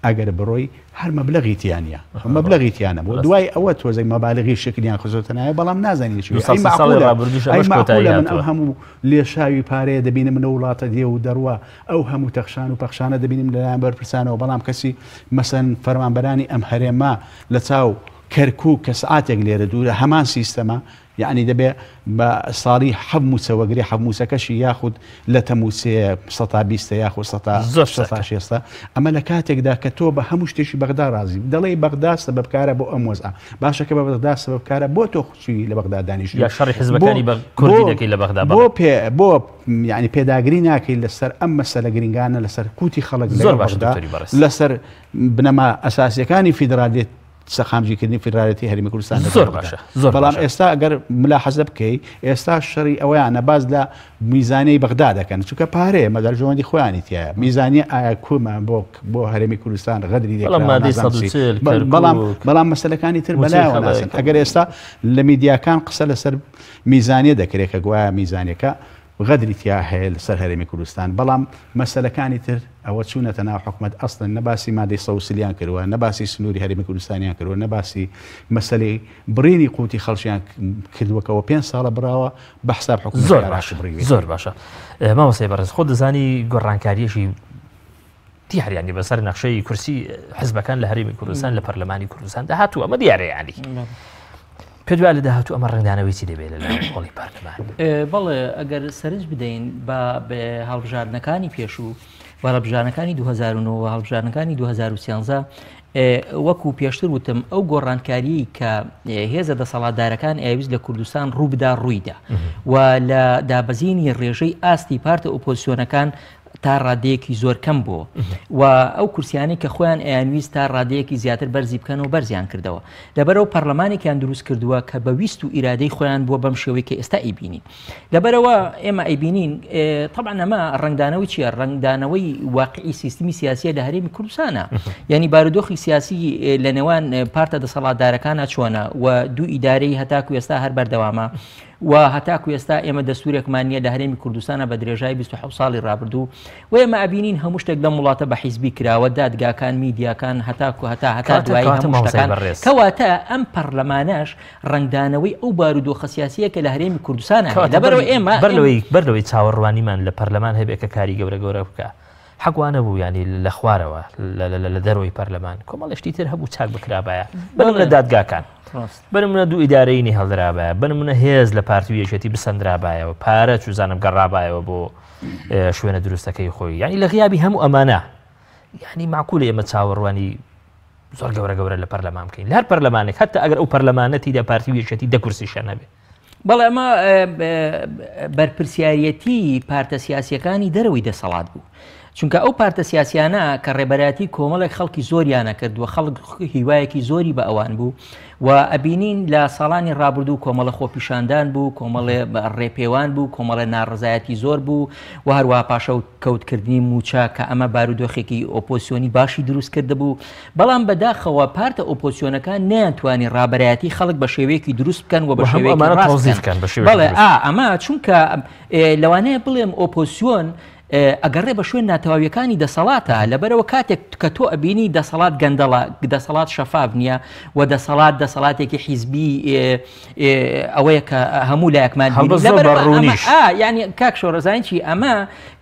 ئەگەر بڕۆی هەر مەبلەغی تیا نیە مەبلەغی تیا نەبوو دوای ئەوە تۆزێک مەبالغی شکلیان خزۆتە نایە بەڵام نازانین چی ئەی معقولە ئەی معقولە من ئەو هەموو لێشاوی پارەیە دەبینم لەو وڵاتە دێ و دەڕوا ئەو هەموو تەخشان و پەخشانە دەبینم لەلایەن بەرپرسانەوە بەڵام کەسی مەسەن فەرمانبەرانی ئەم هەرێمە لە چاو کەرکوک کە سعاتێک لێرە دوورە هەمان سیستەمە یەعنی دەبێ بە ساڵی حەڤ موچە وەگرێ حەڤ موچەکەشی یاخود لەتە موچەیە سەتا بیستە یاخود سەتا زۆر سەتا شێستە ئەمە لە کاتێکدا کە تۆ بە هەموو شتێکی بەغدا ڕازی دەڵێی بەغدا سەبەبکارە بۆ ئەم وەزعە باشە کە بە بەغدا سەبەبکارە بۆ تۆ چووی لە بەغدا دانیشتووی یا شەڕی حزبەکانی بە کوردی دەکەی لە بەغدا بۆ پێ بۆ یعنی پێداگری ناکەی لەسەر ئەم مەسەلە گرنگانە لەسەر قوتی خەڵک زۆر باشە دکتۆری بەڕێز لەسەر بنەما ئەساسیەکانی فیدرالیت سەقامگیرکردنی فیدرالیەتی هەرێمی کوردستان لە زۆر باشە زۆر بەڵام ئێستا ئەگەر ملاحەزە بکەی ئێستا شەڕی ئەوەیانە باز لە میزانەی بەغدا دەکەن چونکە پارەیە مەگەرژەوەندی خۆیانی تایە میزانیە ئایا کومە بۆ بۆ هەرێمی کوردستان غەدری بەڵام بەڵام مەسلەکانی تر بەلایەوە ناسن ئەگەر ئێستا لە میدیاکان قسە لەسەر میزانیە دەکرێت کە گوایە میزانەکە غەدری تیا هەیە لەسەر هەرێمی کوردستان بەڵام مەسەلەکانی تر ئەوە چوونەتە ناو حکومەت ئەسڵەن نە باسی مادەی 140 یان کردووە نە باسی سنووری هەرێمی کوردستانیان کردووە نە باسی مەسەلەی بڕینی قوتی خەڵکیان کردووە کەەوە پێ ساڵە بڕاوە بە حساب حکومەت زۆر باشە زۆر باشە مامۆستای بەڕێز خۆ دەزانی گۆڕانکاریەکی دیار یانی بەسەر نەخشەی کورسی حزبەکان لە هەرێمی کوردستان لە پەرلەمانی کوردستان داهاتوو ئەمە دیارە ینی پێت وایە لە داهاتوو ئەمە ڕەنگدانەوەی چی دەبێت لە هۆڵی پەرلەمان؟ بەڵێ ئەگەر سەرنج بدەین بە هەڵبژاردنەکانی پێشوو و هەڵبژاردنەکانی 2009 و هەڵبژاردنەکانی 2013 وەکو پێشتر وتم ئەو گۆڕانکاریی کە هێزە دەسەڵاتدارەکان ئەویست لە کوردستان ڕووبدا ڕوویدا و لە دابەزینی ڕێژەی ئاستی پارتە ئۆپۆزیسیۆنەکان تا ڕادەیەکی زۆر کەم بووە و ئەو کورسیانەی کە خۆیان ئەیانویست تا ڕادەیەکی زیاتر بەرزی بکەن و بەرزیان کردەوە لەبەرەوە پەرلەمانێکیان دروست کردووە کە بە ویست و ئیرادەی خۆیان بووە بەم شێوەی کە ئێستا ئەیبینین لەبەرەوە ئێمە ئەیبینین طبعا ئەمە ڕەنگدانەوەی چییە ڕەنگدانەوەی واقعی سیستمی سیاسیە لە هەرێمی کوردستانە یعنی بارودۆخی سیاسی لە نێوان پارتە دەسەڵاتدارەکانە چۆنە و دوو ئیدارەی هەتاکو ئێستا هەر بەردەوامە و هەتاکو ئێستا ئێمە دەستورێکمان نییە لە هەرێمی کوردستانە بە درێژای 27 ساڵی ڕابردوو و ئێمە ئەبینین هەموو شتێک لەم وڵاتە بە حیزبی کراوە دادگاکان میدیاکان هەتاکو هەتا هەتا دوایی هەموو شتەکان کەواتە ئەم پەرلەمانەش ڕەنگدانەوەی ئەو بارودۆخە سیاسیە کە لە هەرێمی کوردستانە لەبەرەوە ئێمە بەرلەوەی بەرلەوەی چاوەڕوانیمان لە پەرلەمان هەبێت کە کاری گەورە گەورە بکە حەق وا نەبوو یانی لە خوارەوە لە دەرەوەی پەرلەمان کۆمەڵێ شتی تر هەبوو چاک بکرابایە بەنمونە دادگاکان بەنمونە دوو ئیدارەی نەهێڵدرابایە بەنمونە هێز لە پارتی و یەکێتی بسەندرابایەوە پارە چوزانم گەڕابایەوە بۆ شوێنە دروستەکەی خۆی یعنی لە غیابی هەموو ئەمانە یعنی معقول ئێمە چاوەڕوانی زۆر گەورە گەورە لە پەرلەمان بکەین لە هەر پەرلەمانێک هەتا ئەگەر ئەو پەرلەمانە تیدا پارتی و یەکێتی دە کورسیشیان هەبێ. بەڵێ ئەمە بەرپرسیاریەتی پارتە سیاسیەکانی دەرەوەی دەسەڵات بوو. چونکە ئەو پارتە سیاسیانە کە ڕێبەرایەتی کۆمەڵێک خەڵکی زۆریانە کرد و خەڵک هیوایەکی زۆری بە ئەوان بوو و ئەبینین لە ساڵانی ڕابردوو کۆمەڵە خۆپیشاندان بوو کۆمەڵێ ڕێپێوان بوو کۆمەڵە ناڕزایەتی زۆر بوو و هەروە پاشە و کەوتکردنی موچە کە ئەمە بارودۆخێکی ئۆپۆسیۆنی باشی دروست کردبوو بەڵام بەداخەوە پارتە ئۆپۆسیۆنەکان نەیانتوانی ڕابەرایەتی خەڵک بە شێوەیەکی دروست بکەن و بە شێوەیەکی ڕاست بکەن بەڵێ ئا ئەمە چونکە لەوانەیە بڵێم ئۆپۆسیۆن ئەگەڕێ بە شوێن ناتەواویەکانی دەسەڵاتە لەبەرەوە کاتێک کە تۆ ئەبینی دەسەڵات گەندەڵە دەسەڵات شەفاف نییە و دەسەڵات دەسەڵاتێکی حیزبی ئەوەیە کە هەموو لایەکمان ینی کاک شۆڕزان چی ئەمە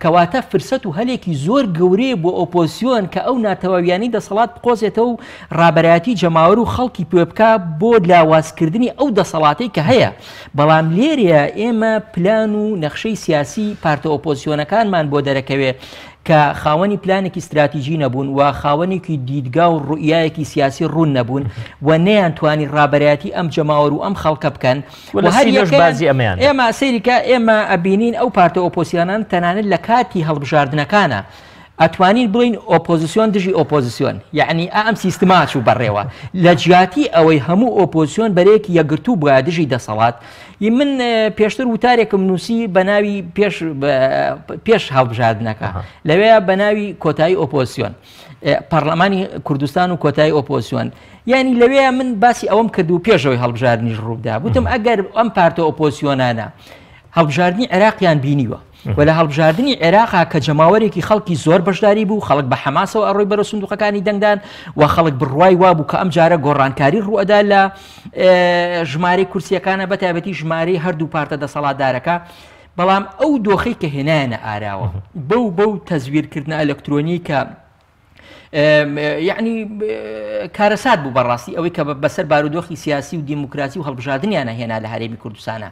کەواتە فرسەت و هەلێکی زۆر گەورەیە بۆ ئۆپۆزیسیۆن کە ئەو ناتەواویانەی دەسەڵات بقۆزێتەوە و ڕابەرایەتی جەماوەر و خەڵکی پێ بکا بۆ لاوازکردنی ئەو دەسەڵاتەی کە هەیە بەڵام لێرەیە ئێمە پلان و نەخشەی سیاسی پارتە ئۆپۆزیسیۆنەکانمان بۆ دەرەکەوێ کە خاوەنی پلانێکی ستراتیجی نەبوون و خاوەنێکی دیدگا و ڕوئیایەکی سیاسی ڕوون نەبوون و نەیانتوانی ڕابەرایەتی ئەم جەماوەر و ئەم خەڵکە بکەن و لە سینەش بازی ئەمەیان ئێمە سەیریکە ئێمە ئەبینین ئەو پارتە ئۆپۆسیانان تەنانەت لە کاتی هەڵبژاردنەکانە ئەتوانین بڵین ئۆپۆزیسیۆن دژی ئۆپۆزیسیۆن یعنی ئەم سیستما چوو بەڕێوە لە جیاتی ئەوەی هەموو ئۆپۆزیسیۆن بەرەیەکی یەکگرتوو بووە دژی دەسەڵات ی من پێشتر وتارێکم نووسی بە ناوی پێش پێش هەڵبژاردنەکە لەوێ بە ناوی کۆتایی ئۆپۆزیسیۆن پەرلەمانی کوردستان و کۆتایی ئۆپۆزیسیۆن یعنی لەوێ من باسی ئەوەم کرد و پێشەوەی هەڵبژاردنیش ڕووبدا وتم ئەگەر ئەم پارتە ئۆپۆزیسیۆنانە هەڵبژاردنی عێراقیان بینیوە و لە هەڵبژاردنی عێراقا کە جەماوەرێکی خەڵکی زۆر بەشداری بوو خەڵک بە حەماسەوە ئەڕۆی بەرە سندوقەکانی دەنگدان و خەڵک بڕوای وابوو کە ئەم جارە گۆڕانکاری ڕوئەدا لە ژمارەی کورسیەکانە بە تایبەتی ژمارەی هەردوو پارتە دەسەڵاتدارەکە بەڵام ئەو دۆخەی کە هێنایانە ئاراوە بەو بەو تەزویرکردنە ئەلکترۆنی کە یعنی کارەسات بوو بەڕاستی ئەوەی کە بەسەر بارودۆخی سیاسی و دیموکراسی و هەڵبژاردنیانە هێنا لە هەرێمی کوردستانە.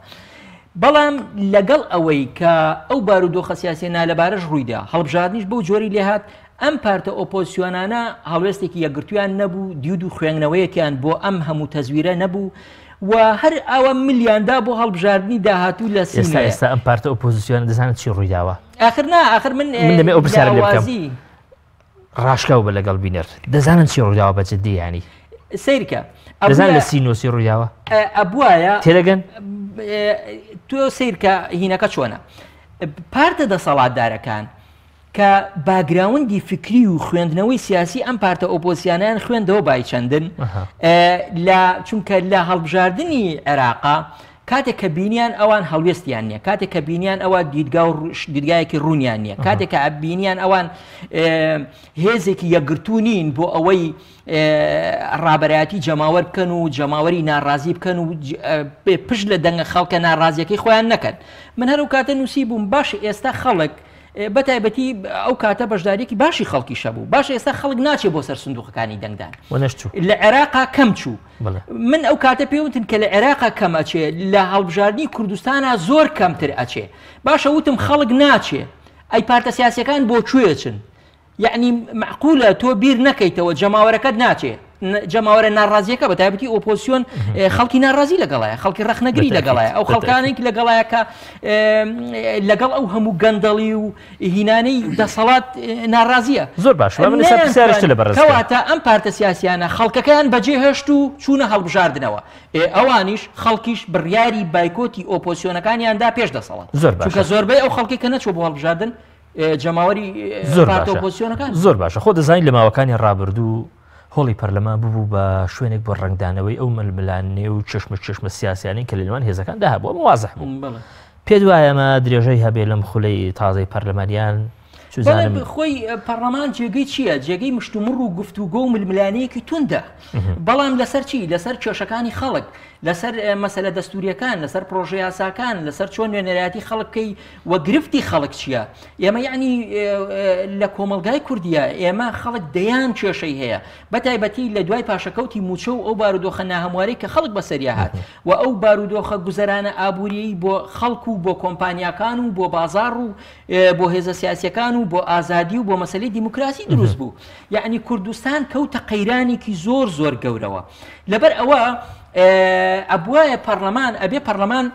بەڵام لەگەڵ ئەوەی کە ئەو بارودۆخە سیاسی نالەبارەش ڕوویدا هەڵبژاردنیش بەو جۆری لێهات ئەم پارتە ئۆپۆزسیۆنانە هەڵوێستێکی یەکگرتوویان نەبوو، دید و خوێندنەوەیەکیان بۆ ئەم هەموو تەزویرە نەبوو و هەر ئاوا ملیان دا بۆ هەڵبژاردنی داهاتوو لە ئێستا سینەیە. ئێستا ئەم پارتە ئۆپۆزسیۆنە دەزانن چی ڕوویداوە؟ ئاخر نا، ئاخر من من دەمێ ئەو پرسیارە لێ بکەم. لاوازی. ڕاشکاو بە لەگەڵ بینەر. دەزانن چی ڕوویداوە بە جدی یانی؟ سەیرکە دەزانن لە ئەبوایە سینۆ چی ڕوویداوە؟ ئەبوایە تێدەگەن؟ تۆ سەیرکە هینەکە چۆنە. پارتە دەسەڵاتدارەکان کە باگراوندی فیکری و خوێندنەوەی سیاسی ئەم پارتە ئۆپۆزسیانیان خوێندەوە بای چەندن لە چونکە لە هەڵبژاردنی عێراقا کاتێک کە بینیان ئەوان هەڵوێستیان نییە کاتێک کە بینیان ئەوە دیدگا و دیدگایەکی ڕوونیان نییە کاتێک کە بینیان ئەوان هێزێکی یەکگرتوو نین بۆ ئەوەی ڕابەرایەتی جەماوەر بکەن و جەماوەری ناڕازی بکەن و پشت لە دەنگە خەڵکە ناڕازیەکەی خۆیان نەکەن من هەرو کاتە نووسی بووم باش ئێستا خەڵک بە تایبەتی ئەو کاتە بەشداریەکی باشی خەڵکیش هەبوو باشە ئێستا خەڵک ناچێ بۆ سەر سندوقەکانی دەنگدان و نەشچوو لە عێراقا کەم چوو من ئەو کاتە پێوتن کە لە عێراقا کەم ئەچێ لە هەڵبژاردنی کوردستانە زۆر کەمتر ئەچێ باشە وتم خەڵک ناچێ ئەی پارتە سیاسەکان بۆ کوێچن یەعنی مەعقولە تۆ بیر نەکەیتەوە جەماوەرەکەت ناچێ جەماوەرە ناڕازیەکە بە تایبەتی ئۆپۆزیسیۆن خەڵکی ناڕازی لەگەڵایە خەڵکی ڕەخنەگری لەگەڵایە ئەو خەڵکانێک لەگەڵایە کە لەگەڵ ئەو هەموو گەندەڵی و هینانەی دەسەڵات ناڕازیە زۆر باش لە بەڕێواتە ئەم پارتە سیاسیانە خەڵکەکەیان بەجێ هێشت و چوونە هەڵبژاردنەوە ئەوانیش خەڵکیش بڕیاری بایکۆتی ئۆپۆزیسیۆنەکانیاندا پێش دەسەڵات زۆر چونکە زۆربەی ئەو خەڵکی کە نەچوو بۆ هەڵبژاردن جەماوەری زۆر پارتە باشە ئۆپۆزسیۆنەکان. زۆر باشە خۆ دەزانین لە ماوەکانی ڕابردوو هۆڵی پەرلەمان ببوو بە شوێنێک بۆ ڕەنگدانەوەی ئەو ململانێ و چشمە چشمە سیاسیانەی کە لە نێوان هێزەکاندا هەبوو ئەمە وازح بوو بەڵێ. پێت وایە ئەمە درێژەی هەبێ لەم خولەی تازەی پەرلەمانیان بەڵێ چوزانم خۆی پەرلەمان جێگەی چییە؟ جێگەی مشتومڕ و گفتوگۆ و ململانێیەکی توندە. بەڵام لەسەر چی؟ لەسەر کێشەکانی خەڵک، لەسەر مەسەلە دەستوریەکان، لەسەر پرۆژە یاساکان، لەسەر چۆن نوێنەرایەتی خەڵک بکەی و گرفتی خەڵک چییە؟ ئێمە یعنی لە کۆمەڵگای کوردیە ئێمە خەڵک دەیان کێشەی هەیە بە تایبەتی لە دوای پاشەکەوتی موچە و ئەو بارودۆخە ناهەموارەی کە خەڵک بەسەریا هات و ئەو بارودۆخە گوزەرانە ئابووریەی بۆ خەڵک و بۆ کۆمپانیاکان و بۆ بازاڕ و بۆ هێزە سیاسیەکان و بۆ ئازادی و بۆ مەسەلەی دیموکراسی دروست بوو یعنی کوردستان کەوتە قەیرانێکی زۆر زۆر گەورەوە لەبەر ئەوە ئەبوایە پەرلەمان ئەبێ پەرلەمان.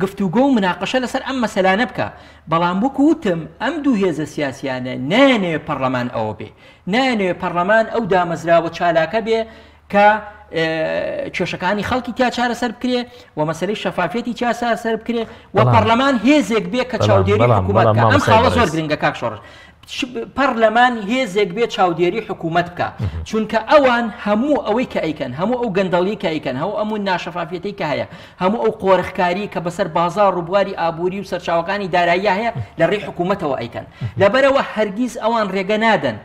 گفتوگۆ و مناقەشە لەسەر ئەم مەسەلانە بکا، بەڵام وەکو وتم ئەم دوو هێزە سیاسیانە نایانەوێ پەڕلەمان ئەوە بێ، نایانەوێ پەڕلەمان ئەو دامەزراوە چالاکە بێ کە کێشەکانی خەڵکی تیا چارەسەر بکرێ و مەسەلەی شەفافیەتی تیا چارەسەر بکرێ و پەڕلەمان هێزێک بێ کە چاودێری حکوومەت بکا. ئەم خاڵە زۆر گرنگە کاک شۆڕش. پەڕلەمان هێزێک بێ چاودێری حکوومەت بکا، چونکە ئەوان هەموو ئەوەی کە ئەیکەن، هەموو ئەو گەندەڵی کە ئەیکەن، هەموو ئەم ناشەفافیەتەی کە هەیە، هەموو ئەو قۆرخکاری کە بەسەر بازاڕ و بواری ئابووری و سەرچاوەکانی داراییە هەیە لە ڕێی حکوومەتەوە ئەیکەن. لەبەرئەوە هەرگیز ئەوان ڕێگە نادەن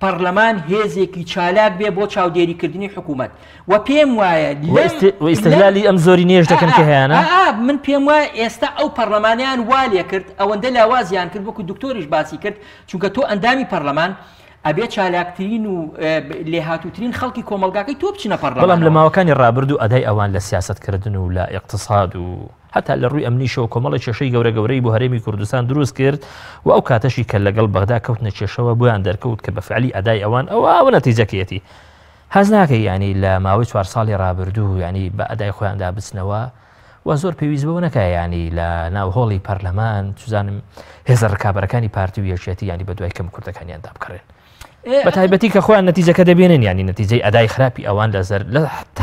پەڕلەمان هێزێکی چالاک بێ بۆ چاودێریکردنی حکوومەت و پێم وایە و ئیستغلالی ئەم زۆرینەیەش دەکەن کە هەیانە. من پێم وایە ئێستا ئەو پەڕلەمانیان وا لێ کرد ئەوەندە لاوازیان کرد وەکو دکتۆریش باسی کرد چونکە تۆ ئەندامی پەڕلەمان ئەبێ چالاکترین و لێهاتووترین خەڵکی کۆمەڵگاکەی تۆ بچنە پەڕلەمانەوە. بەڵام لە ماوەکانی ڕابردوو ئەدای ئەوان لە سیاسەتکردن و لە ئیقتساد و هەتا لە ڕووی ئەمنیشەوە کۆمەڵێک کێشەی گەورە گەورەی بۆ هەرێمی کوردستان دروست کرد و ئەو کاتەشی کە لەگەڵ بەغدا کەوتنە کێشەوە بۆیان دەرکەوت کە بە فعلی ئەدای ئەوان ئەوە ئەوە نەتیجەکەیەتی هەست ناکەی یانی لە ماوەی چوار ساڵی ڕابردوو یانی بە ئەدای خۆیاندا بچنەوە و زۆر پێویست بەوە نەکا یانی لە ناو هۆڵی پەرلەمان چزانم هێزە ڕکابەرەکانی پارتی و یەکێتی یانی بە دوای کەم کوردەکانیاندا بکڕێن بە تایبەتی کە خۆیان نەتیجەکە دەبێنن ینی نەتیجەی ئەدای خراپی ئەوان لەسەر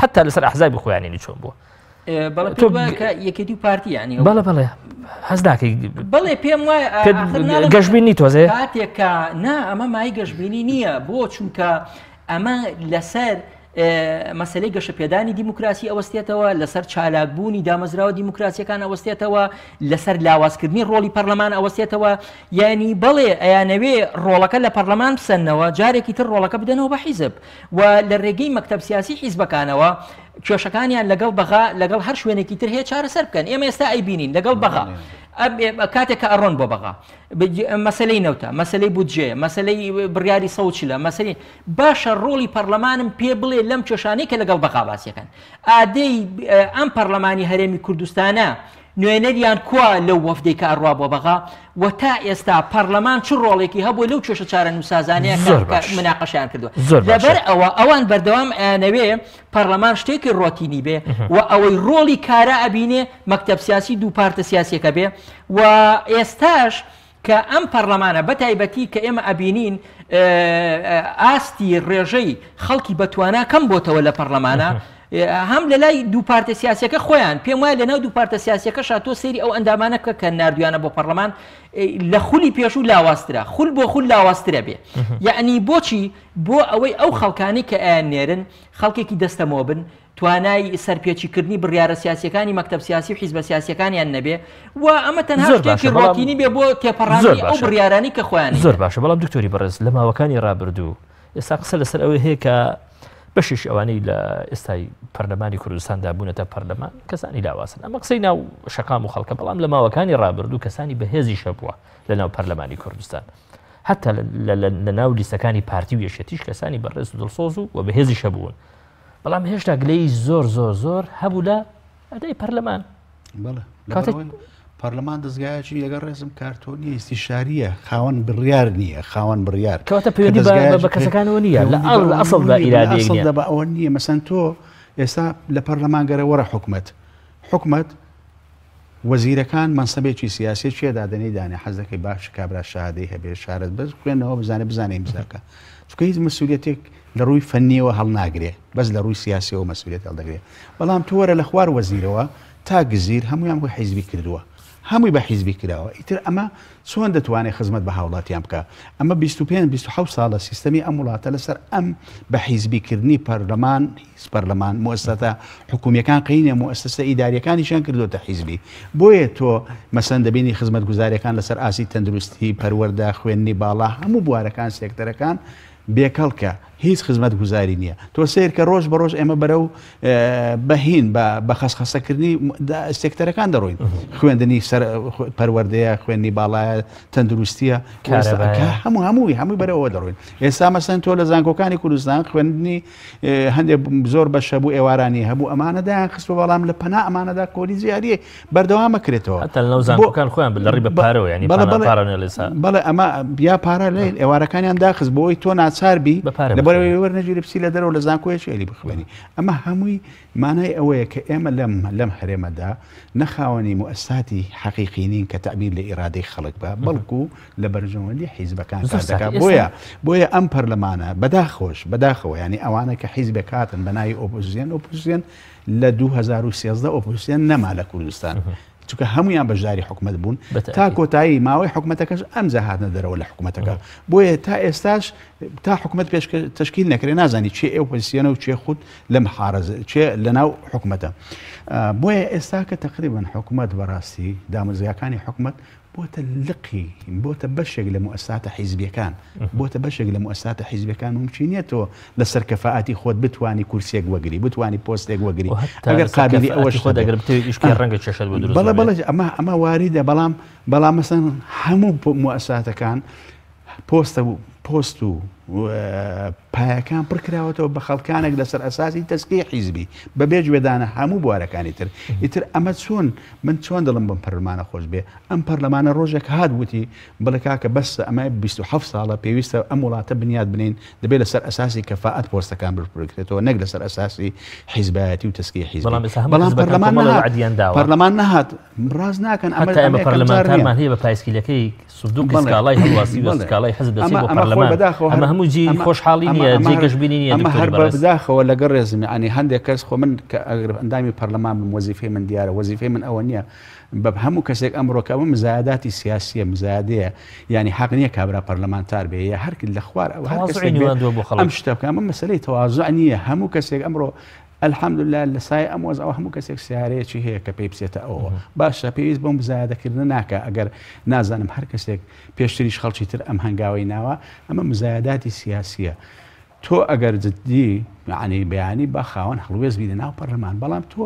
حتا لەسەر ئەحزابی خۆیانینی چۆن بووە بەڵێ تۆ کە یەکێتی و پارتی ینی بەڵێ بەڵێ هەز ناکەی بەڵێ پێم وایە گەشتبینی تۆزێ کاتێک کە نا ئەمە مای گەشتبینی نییە بۆ چونکە ئەمە لەسەر مەسلەی گەشەپێدانی دیموکراسی ئەوەستێتەوە لەسەر چالاکبوونی دامەزراوە دیموکراسیەکان ئەوەستێتەوە لەسەر لاوازکردنی ڕۆڵی پەرلەمان ئەوەستێتەوە یعنی بەڵێ ئەیانەوێ ڕۆڵەکە لە پەرلەمان بسەنەوە جارێکی تر ڕۆڵەکە بدەنەوە بە حیزب و لە ڕێگەی مەکتەب سیاسی حیزبەکانەوە کێشەکانیان لەگەڵ بەغا لەگەڵ هەر شوێنێکی تر هەیە چارەسەر بکەن ئێمە ئێستا ئەیبینین لەگەڵ بەغا کاتێک کە ئەڕۆن بۆ بەغا مەسلەی نەوتە مەسلەی بودجێ مەسلەی بڕیاری سەوچلە مەسەری باشە ڕۆڵی پەرلەمانم پێ بڵێ لەم کێشانەی کە لەگەڵ بەغا باسیەکەن ئادەی ئەم پەرلەمانی هەرێمی کوردستانە نوێنەریان کوا لەو وەفدەی کە ئەڕوا بۆ بەغا و تا ئێستا پەڕلەمان چ ڕۆڵێکی هەبووە لەو کێشە چارەنووسسازانەیە زۆر کە باش. مناقەشەیان کردووە زۆر باشە. لەبەر ئەوە ئەوان بەردەوام ئەیانەوێ پەڕلەمان شتێکی ڕۆتینی بێ و ئەوەی ڕۆڵی کارا ئەبینێ مەکتەب سیاسی دوو پارتە سیاسیەکە بێ و ئێستاش کە ئەم پەڕلەمانە بە تایبەتی کە ئێمە ئەبینین ئاستی ڕێژەی خەڵکی بەتوانا کەم بۆتەوە لە پەڕلەمانە هەم لە لای دوو پارتە سیاسەکە خۆیان پێم وایە لە ناو دوو پارتە سیاسەکە شاتۆ سەیری ئەو ئەندامانە بکە کە نردویانە بۆ پەرلەمان لە خولی پێشوو لاوازترە خول بۆ خول لاوازترە بێ یعنی بۆچی بۆ ئەوەی ئەو خەڵکانی کە ئەیان نێرن خەڵکێکی دەستەمۆ بن توانای سەرپێچیکردنی بڕیارە سیاسییەکانی مەکتەب سیاسی و حیزبە سیاسییەکانیان نەبێ و ئەمە تەنها زۆر باشە شتێکی بەڵام ڕۆتینی بێ بۆ زۆر تێپەڕاندنی ئەو باشە بڕیارانەی کە خۆیان زۆر ئەیدەن. باشە بەڵام دکتۆری بەڕێز لە ماوەکانی ڕابردوو ئێستا قسە لەسەر ئەوەی هەیە کە بەشێکی ئەوانەی لە ئێستای پەرلەمانی کوردستاندا بوونەتە پەرلەمان کەسانی لاوازن ئەمە قسەی ناو شەقام و خەڵکە بەڵام لە ماوەکانی ڕابردوو کەسانی بەهێزیش هەبووە لە ناو پەرلەمانی کوردستان حتا لە ناو لیستەکانی پارتی و یەکێتیش کەسانی بەڕێز و دڵسۆز و و بەهێزیش هەبوون بەڵام هێشتا گلەیی زۆر زۆر زۆر هەبوو لە ئەدای پەرلەمان. بەڵێ پەرلەمان دەزگایەکی لەگەڵ ڕێزم کارتۆنیە ئیستیشاریە خاوەن بڕیار نییە خاوەن بڕیار کەواتە پەیوەندی بە کەسەکانەوە نییە لە ئەسڵدا ئیرادەیەک نییە بە ئەوە نییە مەسەن تۆ ئێستا لە پەرلەمان گەرە وەرە حکومەت حکومەت وەزیرەکان مەنسەبێکی سیاسی کێ دادەنێی دانێ حەز دەکەی باش کابرا شەهادەی هەبێ شارەت بەس خوێندنەوە بزانێ بزانێ ئیمزا بکا چونکە هیچ مەسولیەتێک لە ڕووی فەنیەوە هەڵناگرێ بەس لە ڕووی سیاسیەوە مەسولیەت هەڵدەگرێ بەڵام تۆ وەرە لە خوار وەزیرەوە تا گزیر هەموویان بۆ حیزبی کردووە هەمووی بە حیزبی کراوە ئیتر ئەمە چۆن دەتوانێت خزمەت بە هاوڵاتیان بکا ئەمە 25 27 ساڵە سیستەمی ئەم وڵاتە لەسەر ئەم بە حیزبی کردنی پەرلەمان هیچ پەرلەمان موئەسەسە حکومیەکان قەینە موئەسەسە ئیداریەکانیشیان کردۆتە حیزبی بۆیە تۆ مەسەن دەبینی خزمەتگوزاریەکان لەسەر ئاستی تەندروستی پەروەردە خوێندنی باڵا هەموو بوارەکان سێکتەرەکان بێکەڵکە هیچ خزمەتگوزاری نییە تۆ سەیرکە ڕۆژ بە ڕۆژ ئێمە بەرەو بەهین بە خەسخەسەکردنی سێکتەرەکان دەڕۆین خوێندنی سەر پەروەردەیە خوێندنی باڵایە تەندروستیە هەموو هەمووی هەمووی بەرەوە دەڕۆین ئێستا مەسەن تۆ لە زانکۆکانی کوردستان خوێندنی هەندێک زۆر بەش هەبوو ئێوارانی هەبوو ئەمانە دایان خستوە بەڵام لە پەنا ئەمانەدا کۆلیجی هەریە بەردەوامە کرێتەوە حتا لەناو زانکۆکان خۆیان لە ڕی بە پارەوە ینی بەڵێ پارە نێ لێسا بەڵێ ئەمە یا پارە لێ ئێوارەکانیان داخست بۆی تۆ ناچار بی بە پارە لە لەبەرەوەی وەرنەگیری بچی لە دەرەوە لە زانکۆیەکی ئەلی بخوێنی. ئەمە هەمووی مانای ئەوەیە کە ئێمە لەم لەم هەرێمەدا نە خاوەنی موئەسساتی حەقیقی نین کە تەعبیر لە ئیرادەی خەڵک بە، بەڵکو لە بەرژەوەندی حیزبەکان کار دەکات. بۆیە بۆیە ئەم پەرلەمانە بەداخەوەش بەداخەوە یانی ئەوانە کە حیزبێک هاتن بە ناوی ئۆپۆزیسیۆن ئۆپۆزیسیۆن لە 2013 ئۆپۆزیسیۆن نەما لە کوردستان. چونکە هەمویان بەشداری حکومت بوون تا کۆتایی ماوەی حکومەتەکەش ئەمجا هاتنە دەرەوە لە حکومەتەکە بۆیە تا ئێستاش تا حکومت پێش تشکیل نەکرێ نازانی چێ ئۆپۆزیسیۆنە و چێ خود لە محارز چێ لەناو حکومەتە بۆیە ئێستا کە تقریبا حکومت بەڕاستی دامەزگاکانی حکومت بۆتە لقی بۆتە بەشێک لە موئەسساتە حیزبیەکان بۆتە بەشێک لە موئەسساتە حیزبیەکان مومکین نیە تۆ لەسەر کەفائەتی خۆت بتوانی کورسیەک وەگری بتوانی پۆستێک وەگری ئەگەر قابلی ئەوەش خۆت ئەگەر بتەوێت ئیش بکەی ڕەنگە کێشەت بۆ دروست بەڵێ بەڵێ ئەمە ئەمە واریدە بەڵام بەڵام مەسەن هەموو موئەسساتەکان پۆستە و پۆست و پایەکان پڕکراوەتەوە بە خەڵکانێک لەسەر ئەساسی تەزکیەی حیزبی بەبێ گوێدانە هەموو بوارەکانی تر ئیتر ئەمە چۆن من چۆن دڵم بەم پەرلەمانە خۆش بێ ئەم پەرلەمانە ڕۆژێک هات وتی بڵێ کاکە بەسە ئەمە 27 ساڵە پێویستە ئەم وڵاتە بنیات بنین دەبێت لەسەر ئەساسی کەفاعەت پۆستەکان بپرکرێتەوە نەک لەسەر ئەساسی حیزبایەتی و تەزکیەی حیزبی بەڵام پەرلەمان پەرلەمان نەهات ڕاست ناکەن ئەمە ئێمە پەرلەمانتارمان هەیە بە پایسکیلەکەی سندوقی سکاڵای هەڵواسی و سکاڵای حزب دەچێت بۆ پەرلەمان. ئەمە هەموو جێی خۆشحاڵی نییە، جێی گەشبینی نییە ئەمە هەر بەداخەوە لەگەڵ ڕێزم یانی هەندێک کەس خۆ من کە ئەگەر ئەندامی پەرلەمان بم وەزیفەی من دیارە وەزیفەی من ئەوە نییە بە هەموو کەسێک ئەمڕۆ کە ئەوە مزایداتی سیاسیە مزایدەیە یانی حەق نییە کابرا پەرلەمانتار بێ یا هەر لە خوار ئەو هەر کەسێک ئەم شتە بکە ئەمە مەسەلەی تەوازوع نییە هەموو کەسێک ئەمڕۆ الحمدللە لە سایەی ئەم وەزعەوە هەموو کەسێک سەیارەیەکی هەیە کە پێی بچێتە ئەوەوە باشە پێویست بەم مزایەدەکردنە ناکا ئەگەر نازانم هەر کەسێک پێشتریش خەڵکی تر ئەم هەنگاوەی ناوە ئەمە مزایەداتی سیاسیە تۆ ئەگەر جدی یعنی بەیانی با خاوەن هەڵوێست بی لە ناو پەرلەمان بەڵام تۆ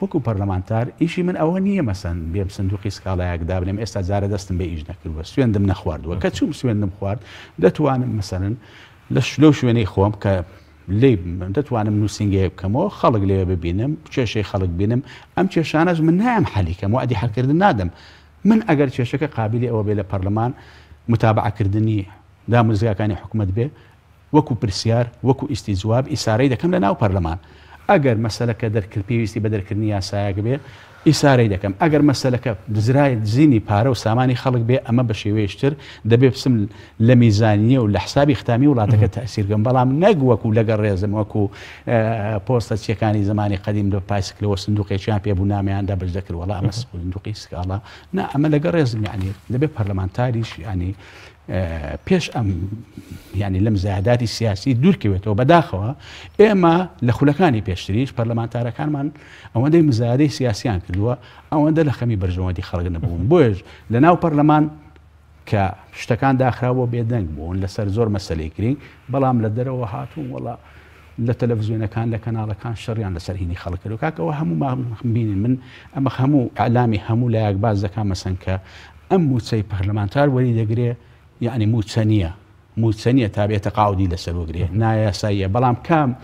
وەکو پەرلەمانتار ئیشی من ئەوە نییە مەسەن بێم سندوقی سکاڵایەک دابنێم ئێستا جارە دەستم بە ئیش نەکردووە سوێندم نەخواردووە کە چوم سوێندم خوارد دەتوانم مەسەلەن لە لەو شوێنەی خۆم کە لێی بم دەتوانم نووسینگەیەک بکەمەوە خەڵک لەوێ ببینم کێشەی خەڵک بینم ئەم کێشانەش من نایەم حەلی کەم وەعدی حەلکردن نادەم من ئەگەر کێشەکە قابلی ئەوە بێ لە پەرلەمان متابعەکردنی دامودەزگاکانی حکومەت بێ وەکو پرسیار وەکو ئیستیجواب ئیسارەی دەکەم لە ناو پەرلەمان ئەگەر مەسەلەکە دەرکرد پێویستی بە دەرکردنی یاسایەک بێ ئیسارەی دەکەم ئەگەر مەسەلەکە دزرای دزینی پارە و سامانی خەڵک بێ ئەمە بە شێوەیەکی تر دەبێ بچم لە میزانیە و لە حسابی ختامی وڵاتەکە تەئسیر بکەم بەڵام نەک وەکو لەگەڵ ڕێزم وەکو پۆستە چیەکانی زمانی قەدیم لە پایسکلەوە سندوقێکیان پێ بوو نامیان دابەش دەکرد وەڵا ئەمە سندوقی سکاڵا نا ئەمە لەگەڵ ڕێزم یعنی دەبێ پەرلەمانتاریش یعنی پێش ئەم یعنی لەم زیاداتی سیاسی دوورکەوێتەوە بەداخەوە ئێمە لە خولەکانی پێشتریش پەرلەمانتارەکانمان ئەوەندەی مزایدەی سیاسیان کردووە ئەوەندە لە خەمی بەرژەوەندی خەڵک نەبوون بۆیش لە ناو پەرلەمان کە شتەکان داخراوە بێدەنگ بوون لەسەر زۆر مەسلەی گرنگ بەڵام لە دەرەوە هاتوون وەڵا لە تەلەڤزیۆنەکان لە کەناڵەکان شەڕیان لەسەر هینی خەڵک کرد کاکەەوە هەموو بینین من ئەمە هەموو ئەلامی هەموو لایەک باز دەکا مەسەن کە ئەم مووچەی پەرلەمانتار وەری دەگرێ یعنی مووچە نییە مووچە نییە تا بێ تەقاعودی لەسەر وەگرێ نایاساییە بەڵام کام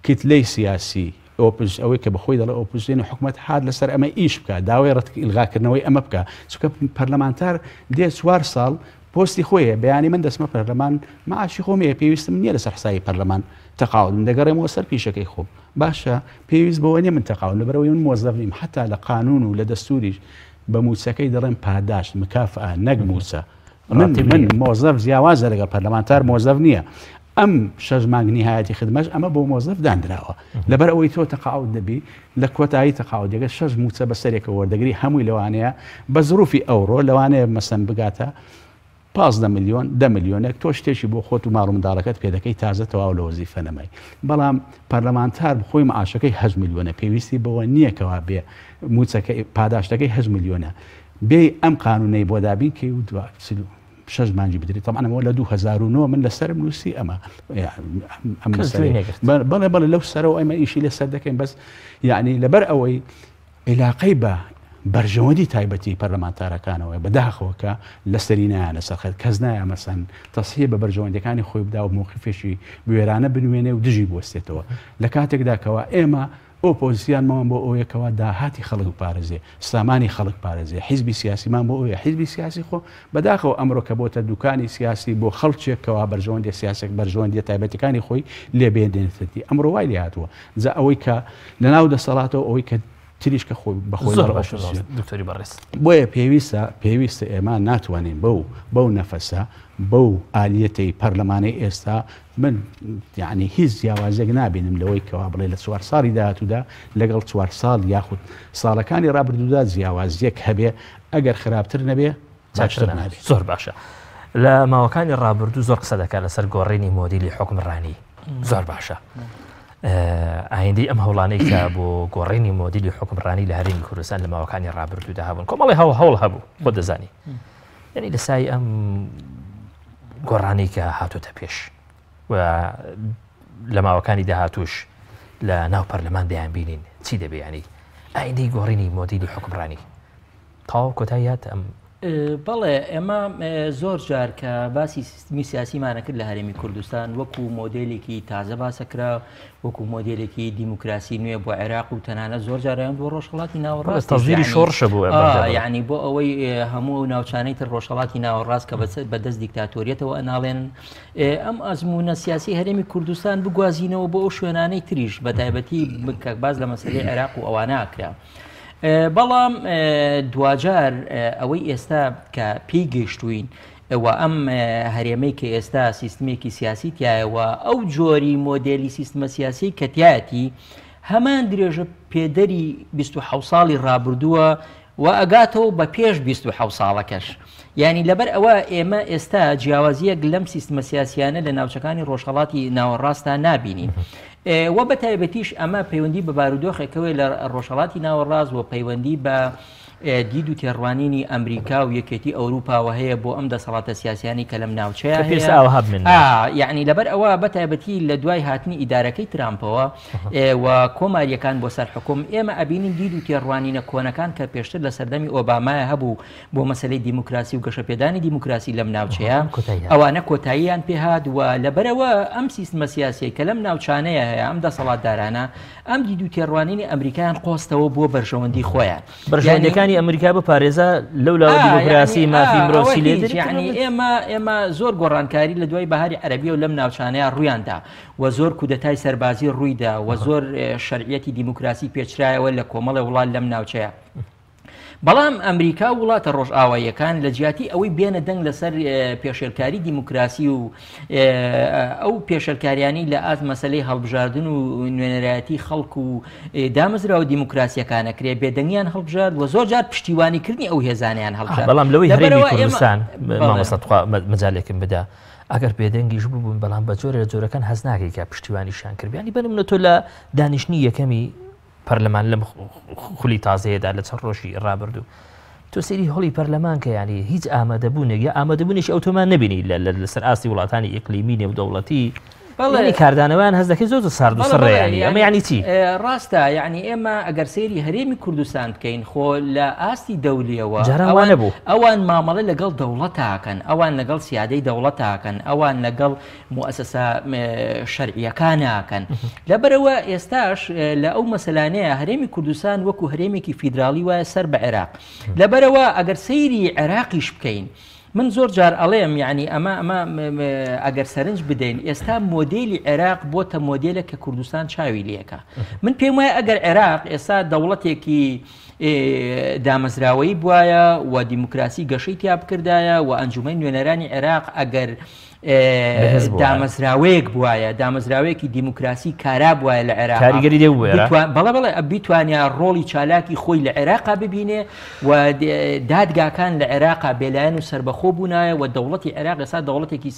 کتلەی سیاسی ئۆپز ئەوەی کە بەخۆی دەڵێ ئۆپۆزسیۆنی حکومەت هات لەسەر ئەمە ئیش بکە داوای ڕەت ئیلغاکردنەوەی ئەمە بکە چونکە پەرلەمانتار دێ چوار ساڵ پۆستی خۆیە بەیانی من دەچمە پەرلەمان معاشی خۆم هەیە پێویستم نییە لەسەر حسابی پەرلەمان تەقاعودم دەگەڕێمەوە سەر پیشەکەی خۆم باشە پێویست بەوە نییە من تەقاعود لەبەرئەوەی من مۆزەف نیم حتا لە قانون و لە دەستوریش بە مووچەکەی دەڵێن پاداشت مکافئە نەک مووچە من من مۆزەف جیاوازە لەگەڵ پەرلەمانتار مۆزەف نییە ئەم شەش مانگ نیهایەتی خدمەش ئەمە بۆ مۆزەف دانراوە لەبەر ئەوەی تۆ تەقاعود دەبی لە کۆتایی تەقاعودەکە شەش مووچە بەسەرێکە وەردەگری هەمووی لەوانەیە بە زروفی ئەوڕۆ لەوانەیە مەسەن بگاتە 15 ملیۆن دە ملیۆنێک تۆ شتێکی بۆ خۆت و ماڵ و منداڵەکەت پێ دەکەی تازە تەواو لە وەزیفە نەمای بەڵام پەرلەمانتار خۆی معاشەکەی 8 ملیۆنە پێویستی بەوە نییە کەوا بێ مووچەکەی پاداشتەکەی 8 ملیۆنە بێی ئەم قانونەی بۆ دابین کەی و دوا شەش مانگی بدرێت طبعا ئەمە لە 2009 من لەسەرم نووسی ئەمە ئەم بەڵێ بەڵێ لەو سەرەوە ئەمە ئیشی لەسەر دەکەین بەس یعنی لەبەر ئەوەی عیلاقەی بە بەرژەوەندی تایبەتی پەرلەمانتارەکانەوە بەداخەوە کە لەسەری نایانە سەرخەت کەس نایە مەسەن تەسهیە بە بەرژەوەندەکانی خۆی بدا و موقفێکی بوێرانە بنوێنێ و دژی بوەستێتەوە لە کاتێکدا کەوا ئێمە ئۆپۆزسیانمان بۆ ئەوەیە کەوا داهاتی خەڵک بپارێزێ، سامانی خەڵک پارێزێ، حیزبی سیاسیمان بۆ ئەوەیە، حیزبی سیاسی خۆ بەداخەوە ئەمڕۆ کە بۆتە دوکانی سیاسی بۆ خەڵکێک کەوا بەرژەوەندیە سیاسێک بەرژەوەندیە تایبەتەکانی خۆی لێ بێنێتەتی ئەمڕۆ وای لێ هاتووە جا ئەوەی کە لەناو دەسەڵاتەوە ئەوەی کە تریش کە خۆی بەخۆی زۆر باشە دکتۆری بەڕێز. بۆیە پێویستە پێویستە ئێمە ناتوانین بەو بەو نەفەسە بەو ئالیەتەی پەرلەمانەی ئێستا من یەعنی هیچ جیاوازیەک نابینم لەوەی کەوا بڵێ لە چوار ساڵی داهاتوودا لەگەڵ چوار ساڵ یاخود ساڵەکانی ڕابردوودا جیاوازیەک هەبێ ئەگەر خراپتر نەبێ باشتر نابێ. زۆر باشە لە ماوەکانی ڕابردوو زۆر قسە دەکات لەسەر گۆڕینی مۆدیلی حوکمڕانی زۆر باشە ئایندەی ئەم هەوڵانەی کە بۆ گۆڕینی مۆدیلی حوکمڕانی لە هەرێمی کوردستان لە ماوەکانی ڕابردوودا هەبوون کۆمەڵی هەوڵ هەوڵ هەبوو خۆ دەزانی یعنی لە سای ئەم گۆڕانەی کە هاتۆتە پێش و لە ماوەکانی داهاتوش لە ناو پەرلەمان دەیان بینین چی دەبێ ینی ئایندەی گۆڕینی مۆدیلی حکومڕانی تەواو کۆتایی هات ئەم بەڵێ ئێمە زۆر جار کە باسی سیستمی سیاسیمانە کرد لە هەرێمی کوردستان وەکو مۆدلێکی تازە باسە کرا وەکو مۆدێلێکی دیموکراسی نوێ بۆ عێراق و تەنانەت زۆر جاریان بۆ ڕۆژهەڵاتی ناوەڕاست تەزویری شۆڕشە بوو یعنی بۆ ئەوەی هەموو ئەو ناوچانەی تر ڕۆژهەڵاتی ناوەڕاست کە بەدەست دیکتاتۆریەتەوە ئەناڵێن ئەم ئەزمونە سیاسی هەرێمی کوردستان بگوازینەوە بۆ ئەو شوێنانەی تریش بە تایبەتی کە باز لە مەسلەی عێراق و ئەوانە کرا. بەڵام دواجار ئەوەی ئێستا کە پێی گەیشتوین و ئەم هەرێمەی کە ئێستا سیستمێکی سیاسی تایە و ئەو جۆری مۆدێلی سیستمە سیاسی کە تایەتی هەمان درێژە پێدەری 27 ساڵی ڕابردووە و ئەگاتەوە بە پێش 27 ساڵەکەش. یعنی لەبەر ئەوە ئێمە ئێستا جیاوازیەک لەم سیستمە سیاسیانە لە ناوچەکانی ڕۆژهەڵاتی ناوەڕاستدا نابینین. و بە تایبەتیش ئەمە پەیوەندی بە بارودۆخێکەوەی لە ڕۆژهەڵاتی ناوەڕاست و پەیوەندی بە دید و تێڕوانینی ئەمریکا و یەکێتی ئەوروپاوە هەیە بۆ ئەم دەسەڵاتە سیاسیانی کە لەم ناوچەیە یعنی لەبەر ئەوە بە تایبەتی لە دوای هاتنی ئیدارەکەی ترامپەوە و کۆماریەکان بۆ سەر حکوم ئێمە ئەبینین دید و تێڕوانینە کۆنەکان کە پێشتر لە سەردەمی ئۆبامایە هەبوو بۆ مەسلەی دیموکراسی و گەشەپێدانی دیموکراسی لەم ناوچەیە ئەوانە کۆتاییان پێهات و لەبەرەوە ئەم سیستمە سیاسیەی کە لەم ناوچانەیە هەیە ئەم دەسەڵاتدارانە ئەم دید و تێڕوانینی ئەمریکایان قۆستەوە بۆ بەرژەوەندی خۆیان. بەرژەوەندیەکانی ئەمریکا بپارێزە لەو لاوە دیموکراسی مافی مرۆڤ چی لێ دێت؟ یعنی ئێمە ئێمە زۆر گۆڕانکاری لە دوای بەهاری عەرەبیە و لەم ناوچانەیە ڕوویاندا و زۆر کودەتای سەربازی ڕوویدا و زۆر شەرعیەتی دیموکراسی پێچرایەوە لە کۆمەڵێ وڵات لەم ناوچەیە. بەڵام ئەمریکا و وڵاتە ڕۆژئاواییەکان لە جیاتی ئەوەی بێنە دەنگ لەسەر پێشێلکاری دیموکراسی و ئەو پێشێلکاریانی لە ئاست مەسلەی هەڵبژاردن و نوێنەرایەتی خەڵک و دامەزراوە دیموکراسیەکانە کرێ بێدەنگیان هەڵبژارد و زۆر جار پشتیوانیکردنی ئەو هێزانیان هەڵبژارد. بەڵام لەوەی هەرێمی کوردستان مامۆستا تخوا مەجالێکم بدە ئەگەر بێدەنگیش ببوون بەڵام بە جۆرە لە جۆرەکان هەست ناکەی کە پشتیوانیشیان کردبیانی بەنمونە تۆ لە دانیشتنی یەکەمی پەرلەمان لەم خولی تازەیەدا لە چەند ڕۆژی ڕابردوو تۆ سەیری هۆڵی پەرلەمان کە یانی هیچ ئامادەبوونێک یا ئامادەبوونێکی ئەو تۆمان نبینی لەسەر ئاستی وڵاتانی ئیقلیمی نێودەوڵەتی بەڵێ کاردانەوەیان هەست دەکەی زۆر زۆر سارد و سڕیانی ئەمە یعنی چی ڕاستە یعنی ئێمە ئەگەر سەیری هەرێمی کوردستان بکەین خۆ لە ئاستی دەولیەوە جاران نەبوو ئەوان مامەڵە لەگەڵ دەوڵەتاکەن ئەوان لەگەڵ سیادەی دەوڵەتاکەن ئەوان لەگەڵ موئەسەسە شەرعیەکان ناکەن لەبەرەوە ئێستاش لە ئەو مەسەلانەیە هەرێمی کوردستان وەکو هەرێمێکی فیدراڵی وایە سەر بە عێراق لەبەرەوە ئەگەر سەیری عێراقیش بکەین من زۆر جار ئەڵێم یعنی ئەمە ئەمە ئەگەر سەرنج بدەین ئێستا مۆدێلی عێراق بۆتە مۆدێلە کە کوردستان چاوی لەکە من پێم وایە ئەگەر عێراق ئێستا دەوڵەتێکی دامەزراوەیی بواە و دیموکراسی گەشەی تیا بکردایە و ئەنجومەی نوێنەرانی عێراق ئەگەر دامەزراوەیەک بواە دامەزراوەیەکی دیموکراسی کارا بواە لە عێراق کاریگەری لێ بەڵێ بەڵێ بیتوانیا ڕۆڵی چالاکی خۆی لە عێراقا ببینێ و دادگاکان لە عێراقا بێلایەن و سربەخۆ بوونایە و دەوڵەتی عێراق ئێستا دەوڵەتێکی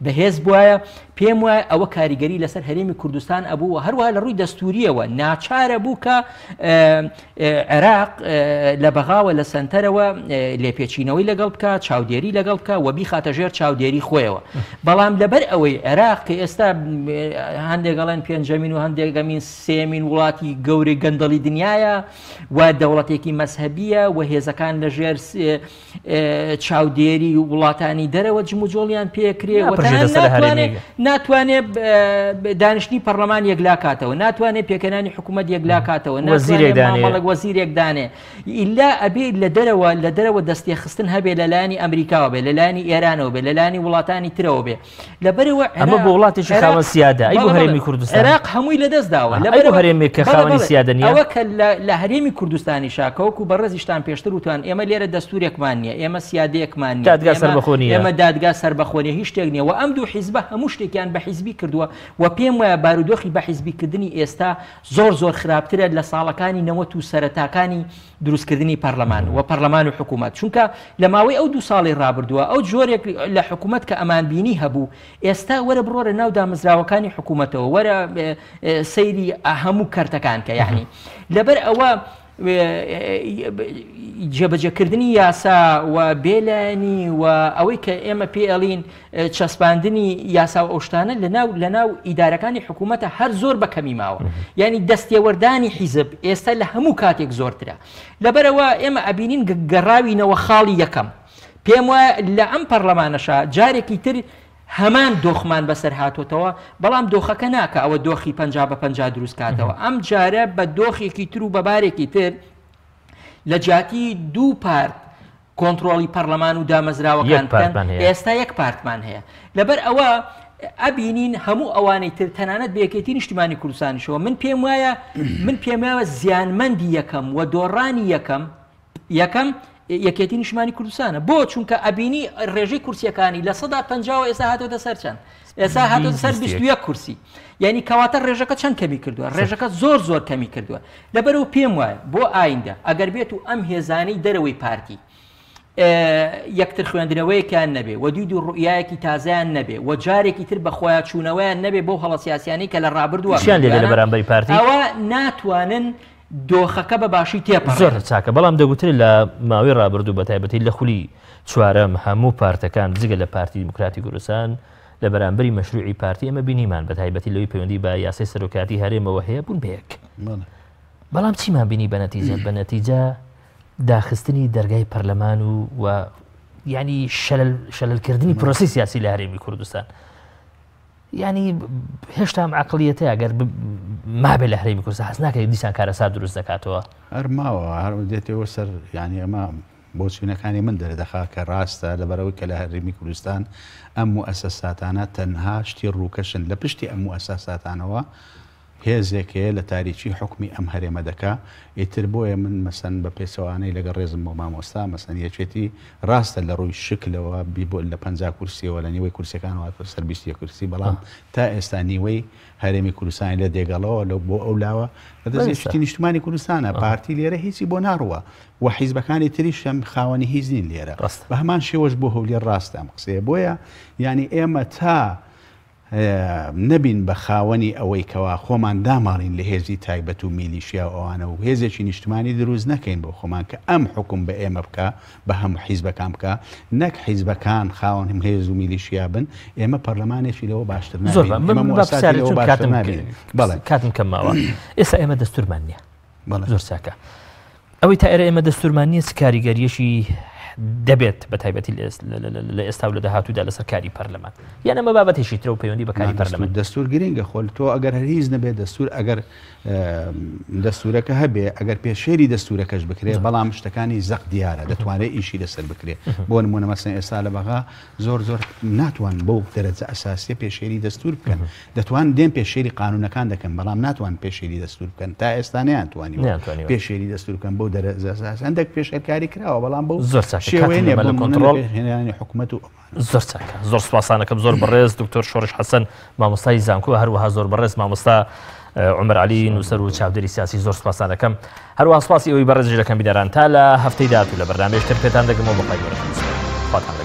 بەهێز بواە پێم وایە ئەوە کاریگەری لەسەر هەرێمی کوردستان ئەبوو و هەروەها لە ڕووی دەستوریەوە ناچارە بوو کە عێراق لە بەغاوە لە سەنتەرەوە لێپێچینەوەی لەگەڵ بکە چاودێری لەگەڵ بکە و بیخاتە ژێر چاودێری خۆیەوە بەڵام لەبەر ئەوەی عێراق کە ئێستا هەندێک ئەڵێن پێنجەمین و هەندێکەمین سێمین وڵاتی گەورەی گەندەڵی دنیاە و دەوڵەتێکی مەزهەبیە و هێزەکان لە ژێر چاودێ. چاودێری وڵاتانی دەرەوە جموجۆڵیان پێکرێ و ناتوانێ دانیشتنی پەرلەمان یەکلاکاتەوە، ناتوانێ پێکهێنانی حکوومەت یەکلاکاتەوە، ناتوانێ وەزیرێک دانێ، ئیلا ئەبێ لە دەرەوە لە دەرەوە دەستێخستن هەبێ لە لایەنی ئەمریکاوە بێ، لە لایەنی ئێرانەوە بێ، لە لایەنی وڵاتانی ترەوە بێ. لەبەرەوە ئەمە بۆ وڵاتێکی خاوەن سیادە، ئەی بۆ هەرێمی کوردستان؟ عێراق هەمووی لەدەست داوە. ئەی بۆ هەرێمێک کە خاوەنی سیادە نییە؟ ئەوە کە لە هەرێمی کوردستانیشا کە وەکو بەڕێزیشتان پێشتر وتوان ئێمە لێرە دەستوورێکمان نییە، ئێمە سیادەیەکمان نییە، دادگا سەربەخۆ نییە، ئێمە دادگا سەربەخۆ نییە، هیچ شتێک نییە و ئەم دوو حیزبە هەموو شتێکیان بە حیزبی کردووە و پێم وایە بارودۆخی بە حیزبیکردنی ئێستا زۆر زۆر خراپترە لە ساڵەکانی نەوەت و سەرەتاکانی دروستکردنی پەرلەمان و پەرلەمان و حکوومەت چونکە لە ماوەی ئەو دوو ساڵی ڕابردووە ئەو جۆرێک لە حکوومەت کە ئەمان بینی هەبوو ئێستا وەرە بڕۆرە ناو دامەزراوەکانی حکوومەتەوە وەرە سەیری هەموو کەرتەکان کە یعنی لەبەر ئەوە جێبەجێکردنی یاسا و بێلایەنی و ئەوەی کە ئێمە پێ ئەڵین چەسپاندنی یاسا و ئەو شتانە لەناو لەناو ئیدارەکانی حکوومەتە هەر زۆر بە کەمی ماوە یعنی دەستێوەردانی حیزب ئێستا لە هەموو کاتێک زۆرترە لەبەرەوە ئێمە ئەبینین گەڕاوینەوە خاڵی یەکەم پێم وایە لە ئەم پەرلەمانەشا جارێکی تر هەمان دۆخمان بەسەر هاتۆتەوە بەڵام دۆخەکە ناکە ئەوە دۆخی 50 بە 50 دروست کاتەوە ئەم جارە بە دۆخێکی تر و بەبارێکی تر لە جیاتی دوو پارت کۆنتڕۆڵی پەڕلەمان و دامەزراوەکان بکەن، ئێستا یەک پارتمان هەیە. لەبەر ئەوە ئەبینین هەموو ئەوانەی تر تەنانەت بە یەکێتی نیشتیمانی کوردستانیشەوە من پێم وایە من پێم وایە زیانمەندی یەکەم و دۆڕانی یەکەم یەکەم یەکێتی نیشتمانی کوردستانە بۆ چونکە ئەبینی ڕێژەی کورسیەکانی 50% ئێستا هاتۆتە سەر چەند ئێستا هاتۆتە سەر 21 کورسی یعنی کەواتە ڕێژەکە چەند کەمی کردووە ڕێژەکە زۆر زۆر کەمی کردووە لەبەرئەوە پێم وایە بۆ ئایندە ئەگەر بێت و ئەم هێزانەی دەرەوەی پارتی یەکتر خوێندنەوەیەکیان نەبێ و دید و ڕوئیایەکی تازەیان نەبێ و جارێکی تر بە خۆیان چوونەوەیان نەبێ بۆ هەڵە سیاسیانەی کە لە ڕابردووە چیان لێ لە بەرامبەری پارتی ئەوە ناتوانن دۆخەکە بە باشی تێپەڕێنن. زۆر چاکە بەڵام دەگوترێت لە ماوەی ڕابردوو بە تایبەتی لە خولی چوارەم هەموو پارتەکان جگە لە پارتی دیموکراتی کوردستان لە بەرامبەری مەشروعی پارتی ئێمە بینیمان بە تایبەتی لەوەی پەیوەندی بە یاسای سەرۆکایەتی هەرێمەوە هەیە بوون بە یەک. بەڵام چیمان بینی بە نەتیجە؟ بە نەتیجە داخستنی دەرگای پەرلەمان و و ینی شەلکردنی پرۆسی سیاسی لە هەرێمی کوردستان. ینی هێشتا ئەم عقلیەتە ئەگەر مابێ لە هەرێمی کوردستان حەز ناکەی دیسان کارەسات دروست دەکاتەوە. هەر ماوە هەر دێتەوە سەر یعنی ئەمە بۆچوونەکانی من دەردەخا کە ڕاستە، لەبەرئەوەی کە لە هەرێمی کوردستان ئەم موئەسەساتانە تەنها شتی ڕووکەشن، لە پشتی ئەم موئەساساتانەوە هێزێک هەیە لە تاریکی حوکمی ئەم هەرێمە دەکا، ئیتر بۆیە من مەسەن بە پێچەوانەی لەگەڵ ڕێزم بۆ مامۆستا مەسەن یەکێتی ڕاستە لە ڕووی شکلەوە لە 50 کورسیەوە لە نیوەی کورسیەکانەوە هاتووە سەر 21 کورسی، بەڵام تا ئێستا نیوەی هەرێمی کوردستانی لە دێگەڵەوە لەو بۆ ئەو لاوە لە دەست یەکێتی نیشتمانی کوردستانە، پارتی لێرە هیچی بۆ ناڕوا و حیزبەکانی تریش هەم خاوەنی هیچ نین لێرە. بە هەمان شێوەش بۆ هەولێر ڕاستە ئەم قسەیە. بۆیە یانی ئێمە تا نەبین بە خاوەنی ئەوەی کەوا خۆمان داماڵین لە هێزی تایبەت و میلیشیا و ئەوانە و هێزێکی نیشتمانی دروست نەکەین بۆ خۆمان کە ئەم حوکم بە ئێمە بکا بە هەموو حیزبەکان بکا نەک حیزبەکان خاوەن هێز و میلیشیا بن ئێمە پەرلەمانێکی لەوە باشتر زۆر نابین ئێمە با موئەسساتی پرسیارێک لەوە چون باشتر کاتم نابین بەڵێ کاتم کەم ماوە ئێستا ئێمە دەستورمان نییە بەڵێ زۆر چاکە ئەوەی تا ئێرە ئێمە دەستورمان نییە چ کاریگەریەکی دەبێت بە تایبەتی لە ئێستا و لە داهاتوودا لەسەر کاری پەرلەمان یان ئەمە بابەتێکی ترە و پەیوەندی بە کاری پەرلەمان دەستور گرنگە خۆل تۆ ئەگەر هەر هیچ نەبێت دەستور ئەگەر دەستورەکە هەبێ ئەگەر پێشێری دەستورەکەش بکرێ بەڵام شتەکانی زەق دیارە دەتوانێت ئیشی لەسەر بکرێ بۆ نمونە مەسەن ئێستا لە بەغا زۆر زۆر ناتوان بەو دەرەجە ئەساسیە پێشێلی دەستور بکەن دەتوان دێن پێشێلی قانونەکان دەکەن بەڵام ناتوان پێشێلی دەستور بکەن تا ئێستا نەیانتوانیوە پێشێلی دەستور بکەن بەو دەرەجە ئەساسیە هەندێک پێشێلکاری کراوە بەڵام بەو زۆر چاکە شێوەیە کاتم نیە نەما بۆ لە نمونە لە کۆنتڕۆڵ پێکهێنانی حکومەت و ئەمانە. زۆر چاکە زۆر سوپاسانەکەم زۆر بەڕێز دکتۆر شۆڕش حەسەن مامۆستای زانکۆ هەروەها زۆر بەڕێز مامۆستا عومەر عەلی نووسەر و چاودێری سیاسی زۆر سوپاستان دەکەم هەروەها سوپاسی ئەوەی بەڕێزیش دەکەم بینەران تا لە هەفتەی داهاتوو لە بەرنامەیەکی تر پێتان دەگەمەوە بە خوای گەورەتان دەسپێرم خواتان لەگەڵ.